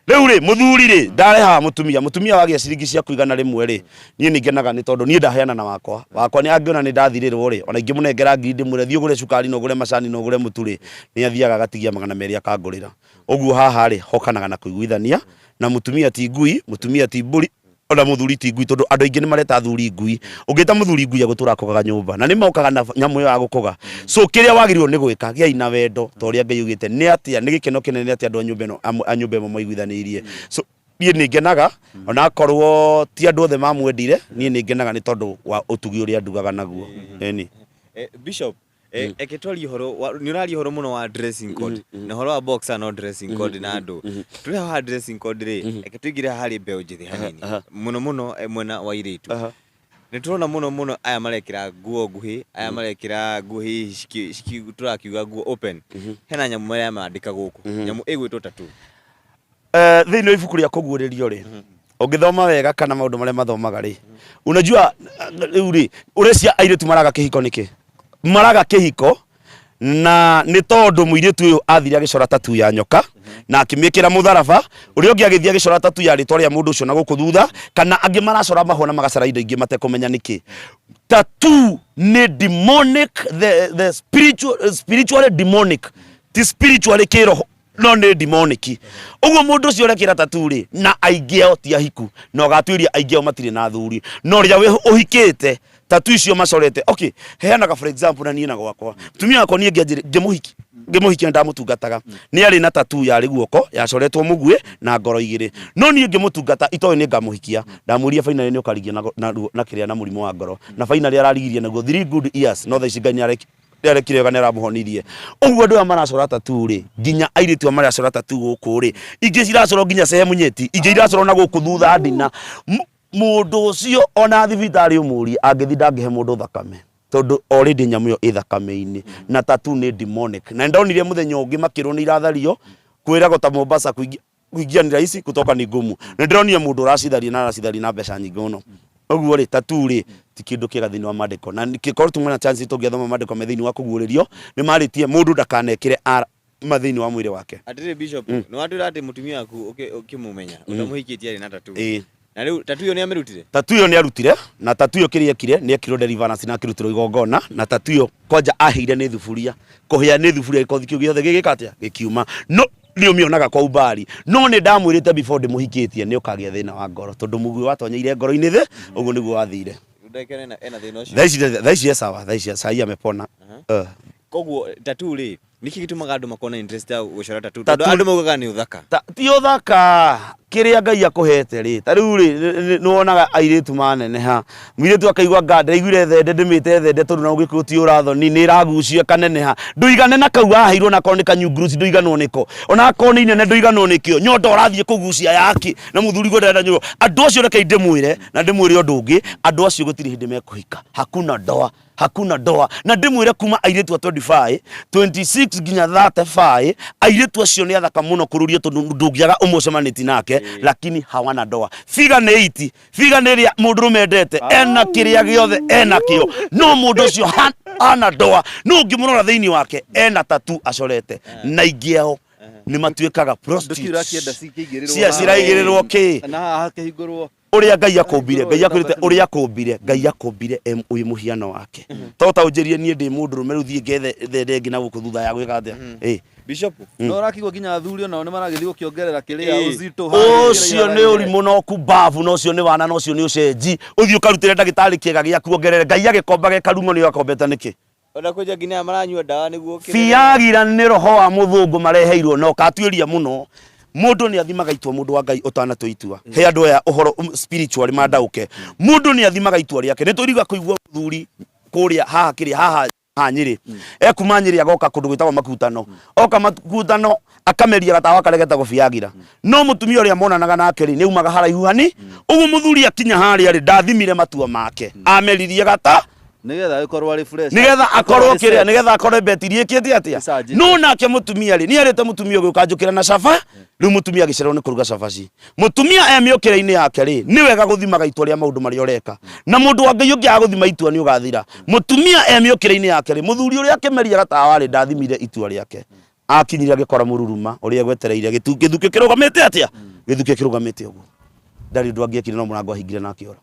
rĩu rĩ. Mũthuri rĩ, ndarehaga mũtumia, mũtumia wagĩa ciringi ciaku 100 rĩ, niĩ nĩ ngenaga, nĩ tondũ niĩ ndaheana na wakwa wakwa nĩ angĩona nĩ ndathirĩrwo rĩ, ona ingĩmũnengera ngiri ndĩmwĩre thiĩ ũgũre cukari na ũgũre macani na ũgũre mũtu rĩ, nĩ athiaga agatigia 200 akangũrĩra. Ũguo haha rĩ, hokanaga na kũiguithania na mũtumia. Ti ngui, mũtumia ti mbũri, ona mũthuri ti ngui, tondũ andũ aingĩ nĩ mareta athuri ngui. Ũngĩta mũthuri ngui, egũtũra akũgaga nyũmba, na nĩ mokaga na nyamũ ĩyo ya gũkũga. So kĩrĩa wagĩrĩirwo nĩ gwĩka, gĩai na wendo ta ũrĩa Ngai augĩte. Nĩ atĩa nĩ gĩkeno kĩnene atĩa andũ a nyũmba ĩno a nyũmba ĩmwe maiguithanĩirie. So niĩ nĩ ngenaga, ona akorwo ti andũ othe mamwendire, niĩ nĩ ngenaga nĩ tondũ wa ũtugi ũrĩa ndugaga naguo. Ĩni. Bishop, eke twarie ũhoro nĩ ũraria ũhoro mũno wa dressing code na ũhoro wa boxer, no dressing code na andũ tũrĩ haha dressing code rĩ, eke tũingĩre haha harĩ mbeũ njĩthĩ hanini, mũno mũno mwena wa airĩtu. Nĩ tũrona mũno mũno aya marekĩra nguo nguhĩ, aya marekĩra nguo hihi tũrakiuga nguo open. Hena nyamũ marĩa mandĩka gũkũ, nyamũ ĩgwĩtwo tattoo. Thĩinĩ wa ibuku rĩa kũguũrĩrio rĩ, ũngĩthoma wega kana maũndũ marĩa mathomaga rĩ, unajua rĩu rĩ, ũrecia airĩtu maraga kĩhiko nĩkĩ? Maraga kĩhiko na nĩ tondũ mũirĩtu ũyũ athire agĩcora tatu ya nyoka na akĩmĩkĩra mũtharaba, ũrĩa ũngĩ agĩthiĩ agĩcora tatu ya rĩtwa rĩa mũndũ ũcio na gũkũ thutha, kana angĩ maracora mahũa na magacora indo ingĩ matekũmenya nĩkĩ. Tattoo nĩ demonic, the spiritual, spiritually demonic, ti spiritually kĩroho, no nĩ demonic. Ũguo mũndũ ũcio ũrekĩra tattoo rĩ, na aingĩ ao ti ahiku, na ũgatuĩria aingĩ ao matirĩ na athuri, na ũrĩa ũhikĩte tattoo icio macorete. Okay, heanaga for example na niĩ na gwakwa, mutumia wakwa niĩ ngĩmũhiki ngĩmũhikia ndamũtungataga, nĩ arĩ na tattoo yarĩ guoko yacoretwo mũguĩ na ngoro igĩrĩ. No niĩ ngĩmũtungata itoĩ nĩ ngamũhikia, ndamwĩrire finally nĩ ũkarigia na kĩrĩa na mũrimũ wa ngoro, na finally ararigirie naguo 3 good years. No thaa ici Ngai nĩ arekire wega, nĩ aramũhonirie. Ũguo andũ aya maracora tattoo rĩ, nginya airĩtu aya maracora tattoo gũkũ rĩ, ingĩ ciracora nginya sehemu nyeti, ingĩ iracora na gũkũ thutha ndina. Mũndũ ũcio ona thibitarĩ ũmũrie, angĩthiĩ ndangĩhe mũndũ thakame, tondũ already nyamũ ĩyo ĩ thakame-inĩ, na tattoo nĩ demonic. Na nĩndonire mũthenya ũngĩ makĩrwo nĩ irathario, kwĩragwo ta Mombasa kuingia ni rahisi, kutoka ni ngumu. Nĩ ndĩronire mũndũ ũracitharia na aracitharia na mbeca nyingĩ mũno. Ũguo rĩ, tattoo rĩ, ti kĩndũ kĩega thĩinĩ wa maandĩko, na kĩkorwo tuma na chance tũngĩathoma maandĩko me thĩinĩ wa kũguũrĩrio, nĩ marĩtie mũndũ ndakanekĩre arama thĩinĩ wa mwĩrĩ wake. Atĩrĩ Bishop, nĩ watwĩra atĩ mũtumia waku ũkĩmũmenya ũtamũhikĩtie arĩ na tattoo. Ĩĩ. Na rĩu tattoo ĩyo nĩ amĩrutire? Tattoo ĩyo nĩ arutire, na tattoo ĩyo kĩrĩa ekire nĩ ekirwo deliverance na akĩrutĩrwo igongona, na tattoo ĩyo kwanja ahĩire nĩ thuburia, kũhĩa nĩ thuburia gĩkothi kĩu gĩothe gĩgĩka atĩa? Gĩkiuma. No nĩ ũmĩonaga kwa umbali, no nĩ ndamwĩrĩte before ndĩmũhikĩtie nĩ ũkagĩa thĩna wa ngoro, tondũ mũguĩ watonyeire ngoro-inĩ thĩ, ũguo nĩguo wathire. Rĩu ndagĩka ĩno ena thĩna ũcio? Thaa ici thaa ici e sawa, thaa ici sahi amepona. Koguo tattoo rĩ, Nĩkĩ gĩtũmaga andũ makorwo na interest ya gũcora tattoo? Tondũ Tattoo- andũ maugaga nĩ ũthaka. Ta- ti ũthaka kĩrĩa Ngai akũhete rĩ, ta rĩu rĩ, nĩ wonaga airĩtu maneneha, mũirĩtu akaigua nga ndaiguire thende ndĩmĩte thende tondũ na ũgĩkũyũ ti ũrathoni nĩ ĩragucio ĩkaneneha, ndũigane na kau waheirwo na akorwo nĩ kanyunguruci ndũiganwo nĩko, ona akorwo nĩ inene ndũiganwo nĩkĩo, nyondo ũrathiĩ kũgucia yaki na mũthuri guo ndarenda nyondo. Andũ acio rekei ndĩmwĩre na ndĩmwĩre ũndũ ũngĩ, andũ acio gũtirĩ hĩndĩ mekũhika, hakuna ndoa hakuna ndoa. Na ndĩmwĩre kuma airĩtu a 25, 26 nginya 35, airĩtu acio nĩ athaka mũno kũrũria tondũ ndũngĩaga ũmwe ũcemanĩtie nake, lakini hawana ndoa. Figa nĩ iti, figa nĩ ĩrĩa mũndũrũme endete, ena kĩrĩa gĩothe ena kĩo, no mũndũ ũcio hana ndoa. No ũngĩmũrora thĩinĩ wake ena tattoo acorete, na aingĩ ao nĩ matuĩkaga Ndũkĩ prostitutes. ũrakĩenda cikĩigĩrĩrwo Cia haha? ciraigĩrĩrwo kĩ? Na haha hakĩhingũrwo. Ũrĩa Ngai akũmbire, Ngai akwĩrĩte ũrĩa akũmbire, Ngai akũmbire wĩ mũhiano wake. To taũnjĩrie niĩ ndĩ mũndũrũme rĩu thiĩ ngethe thende ĩngĩ na gũkũ thutha ya gwĩka atĩa? Ĩ. Bishop. No ũrakĩigua nginya athuri onao nĩ maragĩthiĩ gũkĩongerera kĩrĩa ũzito Ũcio nĩ ũrimũ na ũkumbavu na ũcio nĩ wana na ũcio nĩ ũcenji. Ũthiĩ ũkarutĩre ndagĩtarĩ kĩega gĩaku ongerere. Ngai agĩkomba ge karung'o nĩ akombete nĩkĩ? Ona kwĩ nginya aya maranyua ndawa nĩguo kĩrĩa- Viagra nĩ roho wa mũthũngũ mareheirwo na ũkatuĩria mũno. Mũndũ nĩ athimaga itua, mũndũ wa Ngai ũtanatua itua. He andũ aya ũhoro spiritual mandaũke. Mũndũ nĩ athimaga itua rĩake. Nĩ tũiriga kũigua mũthuri kũrĩa haha kĩrĩa haha haha Nyĩrĩ. Ekuma Nyĩrĩ agoka kũndũ gwĩtagwo Makutano. Oka Makutano akameria gatawa karĩa getagwo Viagra. No mũtumia ũrĩa monanaga nake rĩ, nĩ aumaga haraihu hani. Ũguo mũthuri akinya harĩa rĩ, ndathimire matua make. Ameririe gata Nĩgetha agĩkorwo arĩ fresh. Nigetha akorwo arĩ kĩrĩa set. Nigetha akorwo betiri ĩkĩte atĩa? Ĩcanjĩte. No nake mũtumia rĩ, nĩ erĩte mũtumia ũgĩũka njũkĩra na caba. Rĩu mũtumia agĩcererwo nĩ kũruga cabaci. Mũtumia e mĩũkĩre-inĩ yake rĩ, nĩ wega gũthimaga itua rĩa maũndũ marĩa ũreka, na mũndũ wa Ngai ũngĩaga gũthima itua nĩ ũgathira. Mũtumia e mĩũkĩre-inĩ yake rĩ, mũthuri ũrĩa akĩmeria gatawa rĩ, ndathimire itua rĩake, akinyire agĩkora mũruruma ũrĩa egwetereire gĩthukĩ kĩrũgamĩte atĩa, gĩthukĩ kĩrũgamĩte ũguo, ndarĩ ũndũ angĩekire no mũrango ahingire na akĩora.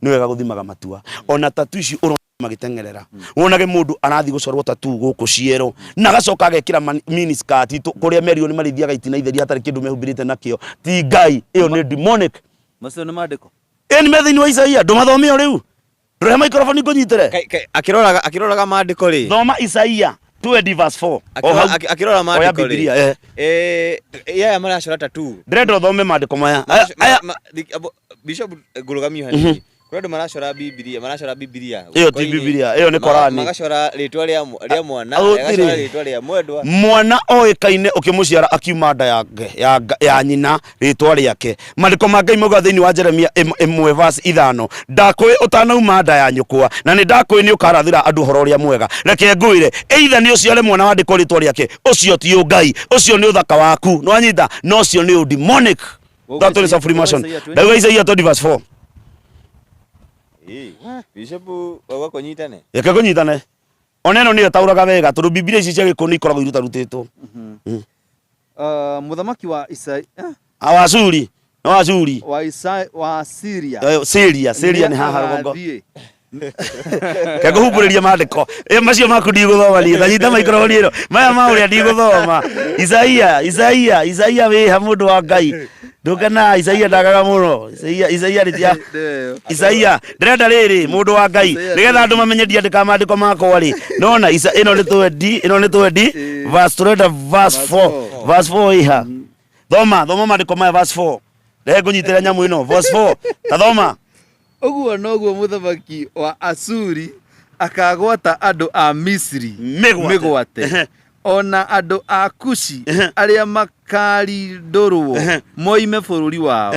Nĩ wega gũthimaga matua. Ona tattoo ici ũrona magĩteng'erera, wonage mũndũ arathiĩ gũcorwo tattoo gũkũ ciero na agacoka agekĩra mini skirt kũrĩa merirwo nĩ marĩthiaga itina itheri hatarĩ kĩndũ mehumbĩrĩte nakĩo. Ti Ngai, ĩyo nĩ demonic. Macio nĩ maandĩko? Ĩ nĩ me thĩinĩ wa Isaia, ndũmathome o rĩu? Ndũrehe microphone ngũnyitĩre? Kai- kai- akĩroraga akĩroraga maandĩko rĩ. Thoma Isaia 20 verse 4. O Akĩrora- hau. Akĩrora Oya maandĩko rĩ. Bibilia, eh. Aya maracora tattoo. Ndĩrenda ũthome maandĩko maya. Aya, aya. Bishop, ngũrũgamio hanini. Kũrĩ andũ maracora Bibilia, maracora Bibilia. Ĩyo ti Guoko-inĩ. Bibilia, ĩyo nĩ Korani. Magacora rĩtwa rĩa mwana, Gũtirĩ. agacora rĩtwa rĩa mwendwa. Mwana oĩkaine ũkĩmũciara akiuma nda ya nyina rĩtwa rĩake. Maandĩko ma Ngai mauga thĩinĩ wa Jeremia 1 verse 5, ndakũĩ ũtanauma nda ya nyũkwa, na nĩ ndakũĩ nĩ ũkarathĩra andũ ũhoro ũrĩa mwega. Reke ngwĩre, either nĩ ũciare mwana wandĩkwo rĩtwa rĩake, ũcio ti ũngai, ũcio nĩ ũthaka waku, nĩwanyita, na ũcio nĩ ũdemonic. That is a Freemason. Ndauga Isaia 20 verse 4. Ĩĩ, Bishop wauga kũnyitane. Reke kũnyitane. Ona ĩno nĩyo ĩtaũraga wega tondũ Bibilia ici cia Gĩkũyũ nĩ ikoragwo irutarutĩtwo. Mũthamaki wa Isai, Ah, wa Ashuri. No Ashuri. Wa Isai, wa Syria. Syria, Syria nĩ haha rũgongo. Nĩagathiĩ. Ke ngũhumbũrĩria maandĩko. Macio maku ndigũthoma niĩ. Ta nyita microphone ĩno. Maya ma ũrĩa ndigũthoma. Isaia, Isaia, Isaia wĩha mũndũ wa Ngai. Ndũkena Isaia ndagaga mũno. Isaia, Isaia nĩ tia. Ndeyo. Isaia, ndĩrenda rĩrĩ mũndũ wa Ngai Isaia nĩgetha andũ mamenye ndiandĩkaga maandĩko makwa rĩ. Nona Isa ĩno nĩ 20, ĩno nĩ 20 verse tũrenda verse Verse 4. 4. Verse 4 ĩha. Thoma, thoma maandĩko maya verse 4. Rehe ngũnyitĩre nyamũ ĩno verse 4. Ta thoma. Ũguo noguo mũthamaki wa Ashuri akagwata andũ a Misiri Mĩgwate. mĩgwate, o na andũ a Kushi arĩa makarindũrwo moime bũrũri wao,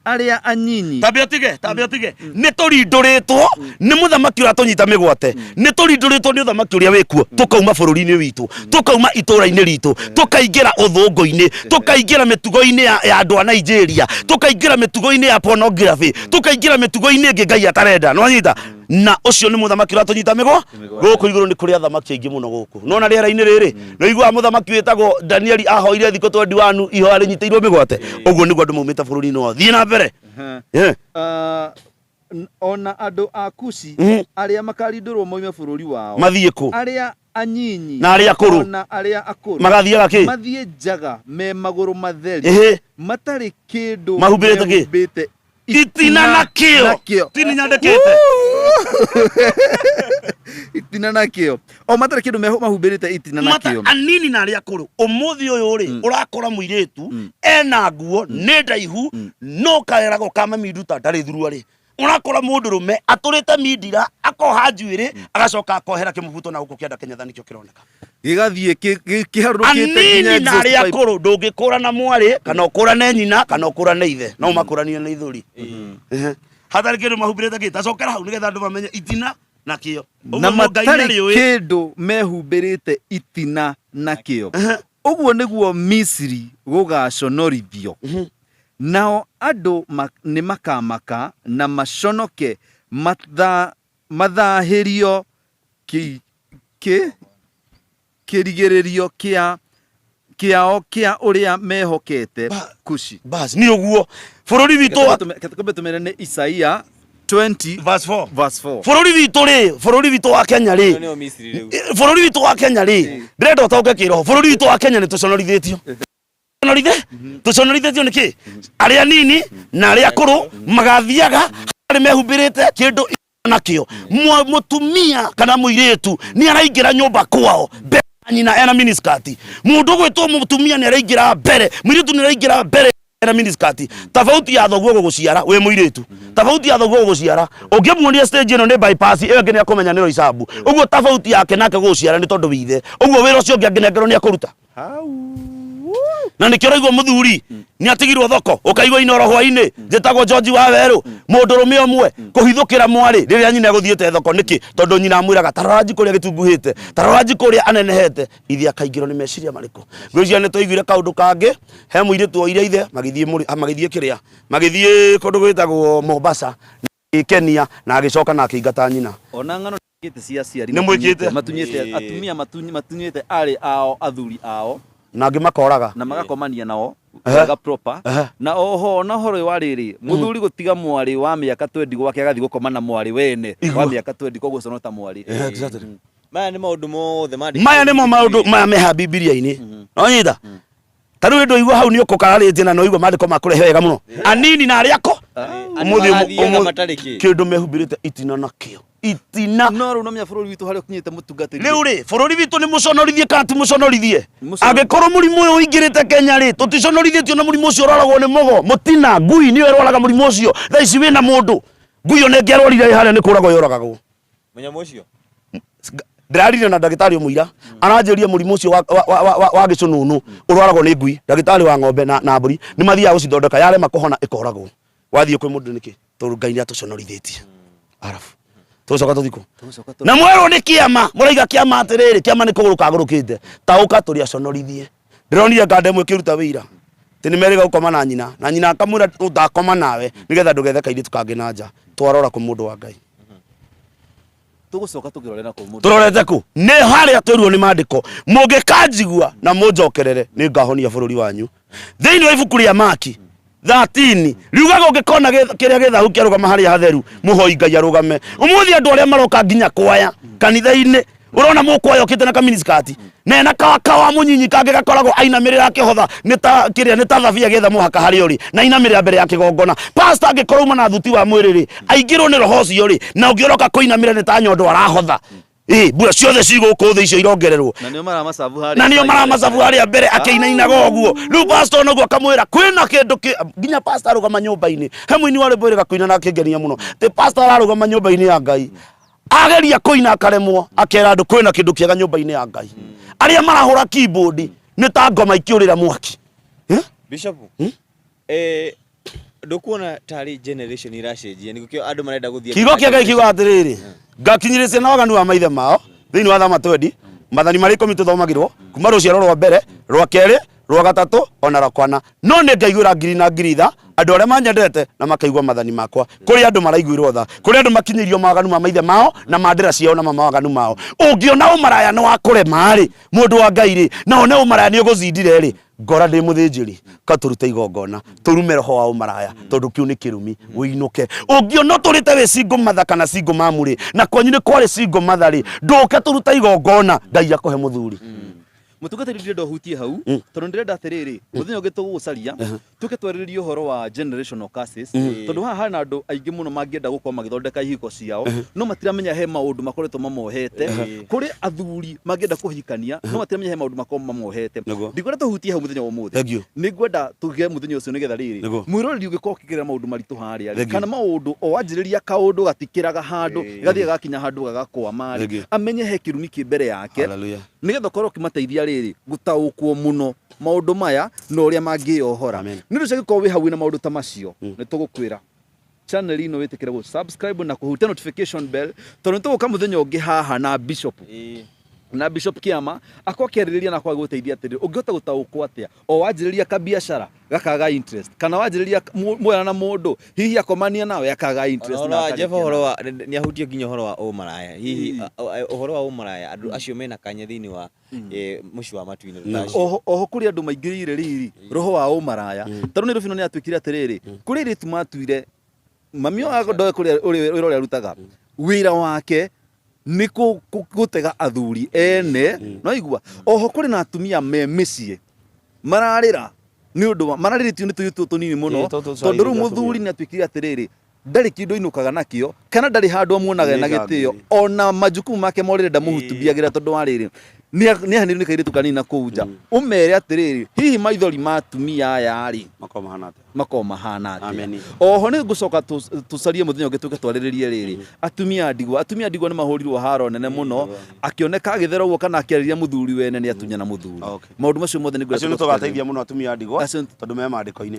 arĩa anyinyi. Tambe ũtige, tambe ũtige. Nĩ tũrindũrĩtwo nĩ mũthamaki ũratũnyita mĩgwate, nĩ tũrindũrĩtwo nĩ ũthamaki ũrĩa wĩkuo, tũkauma bũrũri-inĩ witũ, tũkauma itũũra-inĩ ritũ, tũkaingĩra ũthũngũ-inĩ, tũkaingĩra mĩtugo-inĩ ya andũ a Nigeria, tũkaingĩra mĩtugo-inĩ ya pornography, tũkaingĩra mĩtugo-inĩ ĩngĩ Ngai atarenda. Nĩwanyita? Na ũcio nĩ mũthamaki ũratũnyita mĩgwa gũkũ igũrũ. Nĩ kũrĩ athamaki aingĩ mũno gũkũ, nona rĩera-inĩ rĩrĩ nĩ ũiguaga mũthamaki wĩtagwo Danieli ahoire thikũ 21 ihoya rĩnyitĩirwo mĩgwate. Ũguo nĩguo andũ maumĩte bũrũri-inĩ wao. Thiĩ na mbere. Ona andũ a Kushi arĩa makarindũrwo moime bũrũri wao. Mathiĩ kũ? Arĩa anyinyi Na arĩa akũrũ. Ona arĩa akũrũ. Magathiaga kĩ? Mathiĩ njaga me magũrũ matheri. Matarĩ kĩndũ Mahumbĩrĩte kĩ? Mehumbĩte Itina na kĩo. Na kĩo. Tini nyandĩkĩte. Itina na kĩo, o matarĩ kĩndũ mahumbĩrĩte itina na Mata kĩo. Anini na arĩa akũrũ. Ũmũthĩ ũyũ rĩ, ũrakora mũirĩtu ena nguo nĩ ndaihu, no karerago ka mami nduta ndarĩ thuruarĩ. Ũrakora mũndũrũme atũrĩte mindira, akoha njuĩrĩ, agacoka akohera kĩmũbuto na gũkũ kĩanda kĩnyatha nĩkĩo kĩroneka. Gĩgathiĩ kĩharũrũkĩte nginya Anini na exhaust arĩa pipe. akũrũ, ndũngĩkũrana mwarĩ kana ũkũrane nyina kana ũkũrane ithe, no ũmakũranie na ithũri. Ehe. Hatarĩ kĩndũ mahumbĩrĩte kĩ tacokera hau nĩgetha andũ mamenye itina na kĩo. Ũguo Na Ngai matarĩ nĩarĩũĩ. kĩndũ mehumbĩrĩte itina na kĩo. Ũguo nĩguo Misiri gũgaconorithio, nao andũ nĩ makamaka na maconoke mathaahĩrio kĩrigĩrĩrio kĩao kĩa ũrĩa mehokete, Kushi. Bas, nĩ ũguo bũrũri witũ wa Reke tũmere nĩ Isaia 20 verse 4. Verse 4. Bũrũri witũ rĩ, bũrũri witũ wa Kenya rĩ, Nĩo Misiri rĩu. Bũrũri witũ wa Kenya rĩ, ndĩrenda ũtaũke kĩroho. Bũrũri witũ wa Kenya nĩ tũconorithĩtio. Tũconorithĩtio nĩ kĩ? Arĩa anini na arĩa akũrũ magathiaga harĩ mehumbĩrĩte kĩndũ nakĩo. Mũtumia kana mũirĩtu nĩ araingĩra nyũmba kwao mbere ya nyina ena miniskirt. Mũndũ ũgwĩtwo mũtumia nĩ araingĩra mbere, mũirĩtu nĩ araingĩra mbere ena miniskirt. Tofauti ya thoguo gũgũciara wĩ mũirĩtu, tofauti ya thoguo gũgũciara, ũngĩmuonia stage ĩno nĩ bypass, ĩyo ĩngĩ nĩ akũmenya nĩ Roysambu. Ũguo tofauti yake nake gũgũciara nĩ tondũ wĩ ithe. Ũguo wĩra ũcio ũngĩ angĩnengerwo nĩ akũruta. Na nĩkĩo ũraigua mũthuri nĩ atigirwo thoko, ũkaigua inoro hwainĩ njĩtagwo George wa werũ, mũndũrũme ũmwe kũhithũkĩra mwarĩ rĩrĩa nyina egũthiĩte thoko. Nĩkĩ? Tondũ nyina amwĩraga, "Tarora njikũ ũrĩa gĩtunguhĩte, tarora njikũ ũrĩa anenehete." Ithe akaingĩrwo nĩ meciria marĩkũ? Ngwĩciria nĩ twaiguire kaũndũ kangĩ, he mũirĩtu oire ithe magĩthiĩ magĩthiĩ kĩrĩa, magĩthiĩ kũndũ gwĩtagwo Mombasa agĩkenia, na agĩcoka na akĩingata nyina. Ona ng'ano nĩkĩte cia aciari Nĩ mwĩkĩte? Matunyĩte atumia matunyĩte arĩ ao athuri ao. Na angĩ makoraga. Na magakomania nao wega proper. Na oho ona ũhoro ũyũ wa rĩrĩ, mũthuri gũtiga mwarĩ wa mĩaka 20 gwake agathiĩ gũkoma na mwarĩ wene wa mĩaka 20, koguo ũcio no ta mwarĩ. Exactly. Maya nĩ maũndũ mothe mandĩkĩtwo Maya nĩmo maũndũ maya meha Bibilia-inĩ. Nonyita ta rĩu ndũigua hau nĩ ũkũkararĩtie na noigua maandĩko makũrehe wega mũno, anini na arĩa ako Andũ marathiaga matarĩ kĩ. Kĩndũ mehumbĩrĩte itina na kĩo, itina. No rĩu nomenya bũrũri witũ harĩa ũkinyĩte, mũtungatĩri. Rĩu rĩ, bũrũri witũ nĩ mũconorithie kana ti mũconorithie? Mũconorithie. Angĩkorwo mũrimũ ũyũ ũingĩrĩte Kenya rĩ, tũticonorithĩtio na mũrimũ ũcio ũrwaragwo nĩ mũgo mũtina. Ngui nĩyo ĩrwaraga mũrimũ ũcio thaa ici wĩna mũndũ. Ngui ona ĩngĩarwarire ĩ harĩa nĩ kũragwo yoragagwo. Mũnyamũ ũcio. Ndĩrarire na ndagĩtarĩ ũmwe ira, aranjĩria mũrimũ ũcio wa gĩcũnũnũ ũrwaragwo nĩ ngui. Ndagĩtarĩ wa ng'ombe na mbũri nĩ mathiaga gũcithondeka, yarema kũhona ĩkoragwo. Wathiĩ kwĩ mũndũ nĩkĩ? Tondũ Ngai nĩ atũconorithĩtie. Arabu tũgũcoka tũthiĩ kũ? Tũgũcoka Na mwerwo nĩ kĩama, mũraiga kĩama atĩrĩrĩ, kĩama nĩ kũgũrũ kagũrũkĩte. Taũka tũrĩ aconorithie. Ndĩronire nganda ĩmwe ĩkĩruta wĩira atĩ nĩ merĩga gũkoma na nyina, na nyina akamwĩra, "Ndakoma nawe nĩgetha ndũgethe kairĩtu kangĩ na nja." Twarora kũ, mũndũ wa Ngai? Tũgũcoka tũkĩrore na kũ, mũndũ? Tũrorete kũ? Nĩ harĩa twĩrwo nĩ maandĩko, "Mũngĩkanjigua na mũnjokerere, nĩ ngahonia bũrũri wanyu." Thĩinĩ wa ibuku rĩa Maki 13 riugaga, ũngĩkona kĩrĩa gĩthahu kĩarũgama harĩa hatheru, mũhoi Ngai arũgame. Ũmũthĩ andũ arĩa maroka nginya kwaya kanitha-inĩ, ũrona mũkwaya ũkĩte na kaminiskati na ena kawa mũnyinyi kangĩ gakoragwo ainamĩrĩra akĩhotha nĩ ta kĩrĩa nĩ ta thabia gĩetha mũhaka harĩa ũrĩ na ainamĩrĩra mbere ya kĩgongona. Pastor angĩkorwo uma na thuti wa mwĩrĩ rĩ, aingĩrwo nĩ roho ũcio rĩ, na ũngĩ ũroka kũinamĩra nĩ ta nyondo arahotha. Ĩ mbura ciothe ci gũkũ thĩ icio irongererwo. Na nĩo maramacabu harĩa. Na nĩo maramacabu harĩa mbere akĩinainaga ũguo. Rĩu pastor noguo akamwĩra kwĩna kĩndũ kĩ nginya pastor arũgama nyũmba-inĩ. He mũini wa rwĩmbo wĩrĩga kũina na akĩngenia mũno atĩ pastor ararũgama nyũmba-inĩ ya Ngai, ageria kũina akaremwo, akera andũ kwĩna kĩndũ kĩega nyũmba-inĩ ya Ngai. Arĩa marahũra keyboard nĩ ta ngoma ikĩũrĩra mwaki. Eh? Bishop, ndũkuona tarĩ generation iracenjia nĩkĩo andũ marenda gũthiĩ? Kiugo kĩa Ngai kiugaga atĩrĩrĩ, "Ngakinyĩria ciana waganu wa maithe mao." Thĩinĩ wa Thama 20, mathani marĩa 10 tũthomagĩrwo kuma rũciaro rwa mbere, rwa kerĩ, Rwa gatatũ ona rwa kwana. No nĩ ngaiguĩra ngiri na ngiri tha andũ arĩa manyendete na makaigua mathani makwa. Kũrĩ andũ maraiguĩrwo tha, kũrĩ andũ makinyĩirio mawaganu ma maithe mao na ma ndĩra ciao na ma mawaganu mao. Ũngĩona ũmaraya nĩ wa kũrema-rĩ, mũndũ wa Ngai-rĩ, na one ũmaraya nĩ ũgũcindire-rĩ, ngora ndĩ mũthĩnjĩri, ka tũrute igongona, tũrume roho wa ũmaraya, tondũ kĩu nĩ kĩrumi, ũinũke. Ũngĩona ũtũrĩte wĩ single mother kana single mom rĩ, na kwanyu nĩ kwarĩ single mother rĩ, ndũke tũrute igongona, Ngai akũhe mũthuri. Mũtungatĩri ndĩrenda ũhutie hau tondũ ndĩrenda atĩrĩrĩ mũthenya ũngĩ tũgũgũcaria tũke twarĩrĩrie ũhoro wa generational curses tondũ haha hena andũ aingĩ mũno mangĩenda gũkorwo magĩthondeka ihiko ciao no matiramenya he maũndũ makoretwo mamohete. Kũrĩ athuri mangĩenda kũhikania no matiramenya he maũndũ makorwo mamohete. Ndikwenda tũhutie hau mũthenya wa ũmũthĩ. Thank you. Nĩ ngwenda tũgĩe mũthenya ũcio nĩgetha rĩrĩ mwĩroreri ũngĩkorwo ũkĩgerera maũndũ maritũ harĩa rĩ, Thank you. kana maũndũ o wanjĩrĩria kaũndũ gatikĩraga handũ gathiĩ gakinya handũ gagakwama rĩ, Thank you. amenye he kĩrumi kĩ mbere yake. Hallelujah. Nĩgetha ũkorwo ũkĩmateithia rĩrĩ gũtaũkwo mũno maũndũ maya na ũrĩa mangĩyohora. Amen. Nĩ ũndũ ũcio angĩkorwo wĩ hau wĩna maũndũ ta macio, nĩ tũgũkwĩra channel ĩno wĩtĩkĩre gũ subscribe na kũhutia notification bell tondũ nĩ tũgũka mũthenya ũngĩ haha na Bishop na Bishop Kĩama akorwo akĩarĩrĩria na akorwo agĩgũteithia atĩrĩrĩ ũngĩhota gũtaũkwo atĩa o wanjĩrĩria kabiacara gakaga interest kana wanjĩrĩria mwoyana na mũndũ hihi akomania nawe akaga interest Ũhoro na wa akarĩkia Jeff ũhoro nawe. wa nĩ ahutie nginya ũhoro wa ũmaraya hihi ũhoro wa ũmaraya andũ acio mena kanya thĩinĩ wa mũciĩ wa matu-inĩ tũtacio. Oho kũrĩ andũ maingĩrĩire rĩrĩ roho wa ũmaraya tondũ nĩ Rubino nĩ atuĩkire atĩrĩrĩ kũrĩ airĩtu matuire mami wa ndoe kũrĩa wĩra ũrĩa arutaga wĩra wake nĩ gũtega athuri ene no igua. Oho kũrĩ na atumia me mĩciĩ mararĩra nĩ ũndũ wa mararĩrĩtio nĩ tũirĩtu tũnini mũno Ĩĩ, tũtũ tondũ rĩu tũirĩtu mũthuri nĩ atuĩkire atĩrĩrĩ ndarĩ kĩndũ ainũkaga nakĩo kana ndarĩ handũ amuonaga na Nĩ gĩtĩo ngangĩrĩ. ona majukumu make morĩre ndamũhutubiagĩra tondũ wa rĩrĩ nĩ ahanĩrwo nĩ kairĩtu kanini na kũu nja. Ũmere atĩrĩrĩ hihi maithori ma atumia aya rĩ Makorwo mahana atĩa? Makorwo mahana atĩa? Amen. Oho nĩ ngũcoka tũcarie mũthenya ũngĩ tũke twarĩrĩrie rĩrĩ atumia a ndigwa. Atumia a ndigwa nĩ mahũrirwo haro nene mũno akĩoneka agĩthera ũguo kana akĩarĩria mũthuri wene nĩ atunyana mũthuri. Maũndũ macio mothe nĩ ngwenda Acio nĩ tũke twarĩrĩrie. tũgateithia mũno atumia a ndigwa Acio tondũ me maandĩko-inĩ.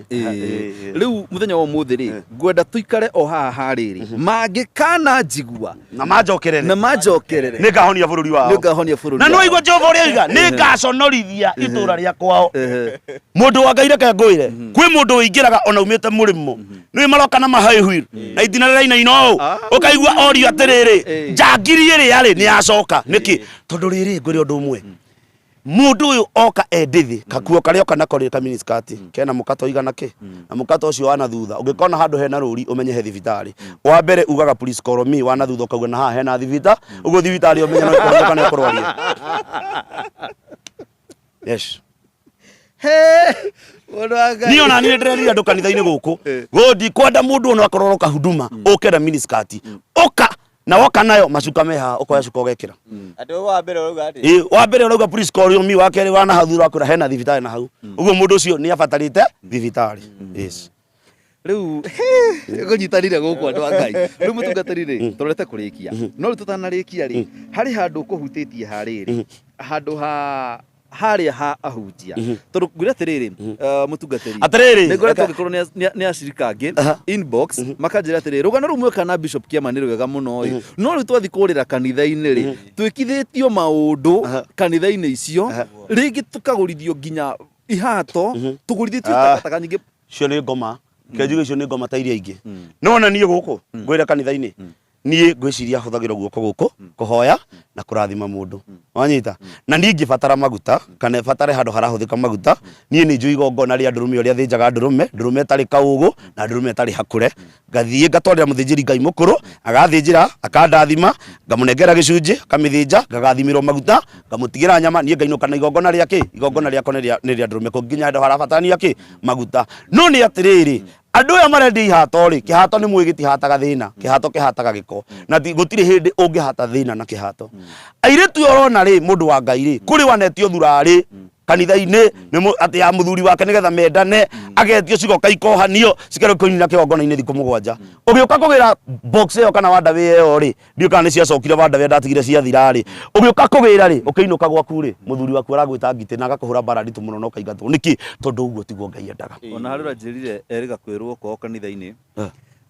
Rĩu mũthenya wa ũmũthĩ rĩ ngwenda tũikare o haha harĩrĩ mangĩkana njigua Na manjokerere na manjokerere nĩ ngahonia bũrũri wao. Nĩ ngahonia bũrũri Na nĩ wao. waigua Jehova ũrĩa oiga, nĩ ngaconorithia itũũra rĩa kwao. Mũndũ wa Ngai reke ngwĩre, kwĩ mũndũ ũingĩraga ona umĩte mũrĩmo nĩ maroka na ma high wheel na itina rĩrainaina ũũ ũkaigua orio atĩrĩrĩ njangiri ĩrĩa rĩ nĩ yacoka nĩkĩ? Tondũ rĩrĩ ngwĩre ũndũ ũmwe, mũndũ ũyũ oka e ndĩthĩ kakuo karĩa oka nako rĩ kaminiskirt kena mũkato igana kĩ na mũkato ũcio wa na thutha ũngĩkona handũ hena rũri ũmenye he thibitarĩ. Wa mbere ugaga please call me, wa na thutha ũkauga na haha hena thibita ũguo thibitarĩ ũmenye no ĩkũhonia kana ĩkũrwarie. Yes. Mũndũ wa Ngai. Niĩ ona niĩ ndĩrerire andũ kanitha-inĩ gũkũ gũ ndikwenda mũndũ ona akorwo ũroka huduma ũke na miniskirt ũka na woka nayo macuka me haha ũkoya cuka ũgekĩra. Atĩ ũyũ wa mbere ũrauga atĩ Ĩ, wa mbere ũrauga please call me, wa kerĩ wa na hau thutha ũrakwĩra hena thibitarĩ na hau ũguo mũndũ ũcio nĩ abatarĩte thibitarĩ. Yes. Rĩu ngũnyitanire gũkũ andũ a Ngai. Rĩu mũtungatĩri rĩ tũrorete kũrĩkia no rĩu tũtanarĩkia rĩ harĩ handũ ũkũhutĩtie harĩrĩ handũ ha harĩa ha ahunjia tondũ ngwĩre atĩrĩrĩ mũtungatĩri Atĩrĩrĩ, nĩ ngoretwo ngĩkorwo nĩ acirika angĩ inbox makanjĩra atĩrĩrĩ rũgano rũu mweka na Bishop Kĩama nĩ rwega mũno ĩ no rĩu twathiĩ kũrĩra kanitha-inĩ rĩ twĩkithĩtio maũndũ kanitha-inĩ icio rĩngĩ tũkagũrithio nginya ihato tũgũrithĩtio takataka nyingĩ. Icio nĩ ngoma kenjuge icio nĩ ngoma ta iria ingĩ no ona niĩ gũkũ ngwĩra kanitha-inĩ niĩ ngwĩciria hũthagĩra guoko gũkũ kũhoya na kũrathima mũndũ wanyita na niĩ ingĩbatara maguta kana batare handũ harahũthĩka maguta niĩ nĩ njũĩ igongona rĩa ndũrũme ũrĩa thĩnjaga ndũrũme ndũrũme ĩtarĩ kaũgũ na ndũrũme ĩtarĩ hakũre ngathiĩ ngatwarĩra mũthĩnjĩri Ngai mũkũrũ agathĩnjĩra akandathima ngamũnengera gĩcunjĩ akamĩthĩnja ngagathimĩrwo maguta ngamũtigĩra nyama niĩ ngainũka na igongona rĩa kĩ igongona rĩakwa nĩ rĩa ndũrũme kũngĩ nginya handũ harabatarania kĩ maguta no nĩ atĩrĩrĩ andũ aya marendia ihato rĩ kĩhato nĩ mũĩ gĩtihataga thĩna kĩhato kĩhataga gĩko na gũtirĩ hĩndĩ ũngĩhata thĩna na kĩhato airĩtu ũrona rĩ mũndũ wa Ngai rĩ kũrĩ wanetio thurarĩ kanitha-inĩ nĩ atĩ ya mũthuri wake nĩgetha mendane agetio cigoka ikohanio cikerwo kũinina kĩgongona-inĩ thikũ mũgwanja ũgĩũka kũgĩra box ĩyo kana wandawĩ ĩyo rĩ ndiũĩ kana nĩ ciacokire wandawĩ ndatigire ciathira rĩ ũgĩũka kũgĩra rĩ ũkĩinũka gwaku rĩ mũthuri waku aragwĩta ngitĩ na agakũhũra mbara nditũ mũno na ũkaingatwo nĩkĩ tondũ ũguo tiguo Ngai endaga. Ona harĩ ũranjĩrire erĩga kwĩrwo kwao kanitha-inĩ.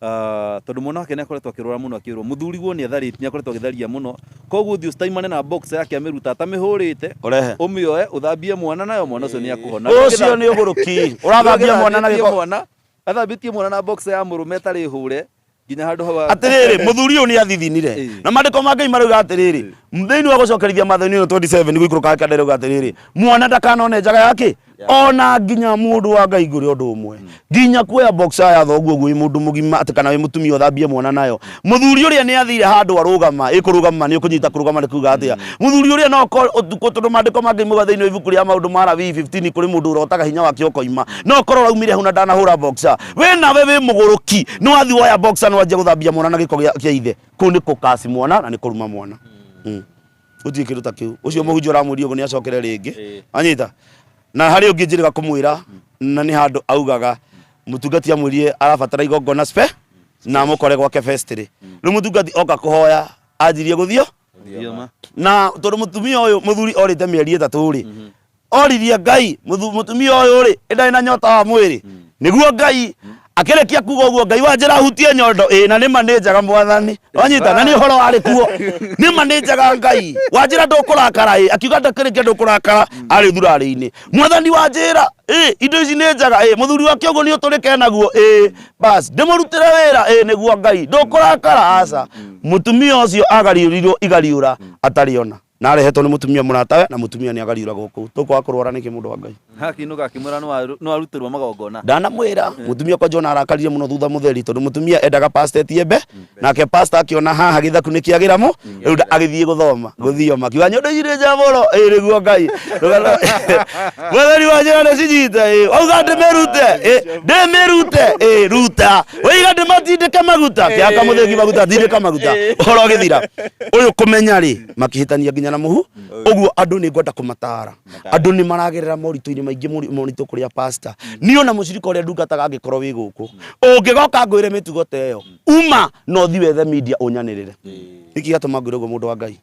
Ah, tondũ mwana wake nĩ akoretwo akĩrwara mũno akĩrwo mũthuriguo nĩ atharĩtie nĩ akoretwo agĩtharia mũno koguo ũthiĩ ũcitaimane na boxer yake amĩruta atamĩhũrĩte Ũrehe. ũmĩoe ũthambie mwana nayo mwana ũcio nĩ akũhona Ũcio nĩ ũgũrũki. Ũrathambia mwana na Athambĩtie gĩko. mwana athambĩtie mwana na boxer ya mũrũme ĩtarĩ hũre nginya handũ hau Atĩrĩrĩ, mũthuri ũyũ nĩ athithinire. Ĩĩ. Na maandĩko ma Ngai marauga atĩrĩrĩ, thĩinĩ wa gũcokerithia maathani ũyũ 27 gũikũrũka kenda rauga atĩrĩrĩ, mwana ndakanone njaga yake ona nginya mũndũ wa Ngai ngũrĩ ũndũ ũmwe nginya kuoya boxer ya thoguo ũguo wĩ mũndũ mũgima atĩ kana wĩ mũtumia ũthambie mwana nayo mũthuri ũrĩa nĩ athire handũ arũgama ĩkũrũgama nĩ ũkũnyita kũrũgama nĩ kuga atĩa mũthuri ũrĩa no ũkorwo ũtukũ tondũ maandĩko ma Ngai mauga thĩinĩ wa ibuku rĩa maũndũ ma Lawi 15 kũrĩ mũndũ ũrotaga hinya wake ũkoima no ũkorwo ũraumire hau na ndanahũra boxer we nawe wĩ mũgũrũki nĩ wathiĩ woya boxer nĩ wanjia gũthambia mwana na gĩko gĩa ithe kũu nĩ kũkaci mwana na nĩ kũruma mwana. Gũtirĩ kĩndũ ta kĩu. Ũcio mũhunjia ũramwĩria ũguo nĩ acokere rĩngĩ. Anyita. Na harĩ ũngĩ njĩrĩga kũmwĩra na nĩ handũ augaga mũtungati amwĩrire arabatara igongona spe na amũkore gwake festry. Rĩu mũtungati oka kũhoya anjirie gũthio na tondũ mũtumia ũyũ mũthuri orĩte mĩeri ĩtatũ rĩ oririe Ngai mũtumia ũyũ rĩ ĩ ndarĩ na nyota wa mwĩrĩ nĩguo Ngai akĩrĩkia kuga ũguo Ngai wanjĩra hutie nyondo ĩ na nĩma nĩ njega mwathani wanyita na nĩ ũhoro warĩ kuo nĩma nĩ njega Ngai wanjĩra ndũkũrakara ĩ akiuga ndakĩrĩkia ndũkũrakara arĩ thurarĩ-inĩ mwathani wanjĩra ĩ indo ici nĩ njega ĩ mũthuri wake ũguo nĩ ũtũrĩke naguo ĩ bas ndĩmũrutĩre wĩra ĩ nĩguo Ngai ndũkũrakara aca mũtumia ũcio agariũrirwo igariũra atarĩ ona na arehetwo nĩ mũtumia mũratawe na mũtumia nĩ agariũragwo kũu tũkwaga kũrwara nĩkĩ mũndũ wa Ngai Hakinuka akĩmwĩra nĩ warutĩrwo magongona. Ndanamwĩra mũtumia kwanja ona arakarire mũno thutha mũtheri tondũ mũtumia endaga pastor etie mbe nake pastor akĩona haha gĩthaku nĩ kĩagĩra mũ rĩu agĩthiĩ gũthoma gũthioma akiuga nyondo ici nĩ njega mũno ĩ nĩguo Ngai mwathani wa njĩra nĩ cinyite ĩ wauga ndĩmĩrute ĩ ndĩmĩrute ĩ ruta waiga ndĩmatindĩke maguta kĩhaka mũthĩgi maguta tindĩka maguta ũhoro ũgĩthira ũyũ kũmenya rĩ makĩhĩtania nginya na mũhu ũguo andũ nĩ ngwenda kũmatara andũ nĩ maragerera moritũ-inĩ maingĩ moritũ kũrĩa pastor niĩ ona mũcirika ũrĩa ndungataga angĩkorwo wĩ gũkũ ũngĩgoka ngwĩre mĩtugo ta ĩyo uma na ũthiĩ wethe media ũnyanĩrĩre nĩkĩ gĩatũma ngwĩre ũguo mũndũ wa Ngai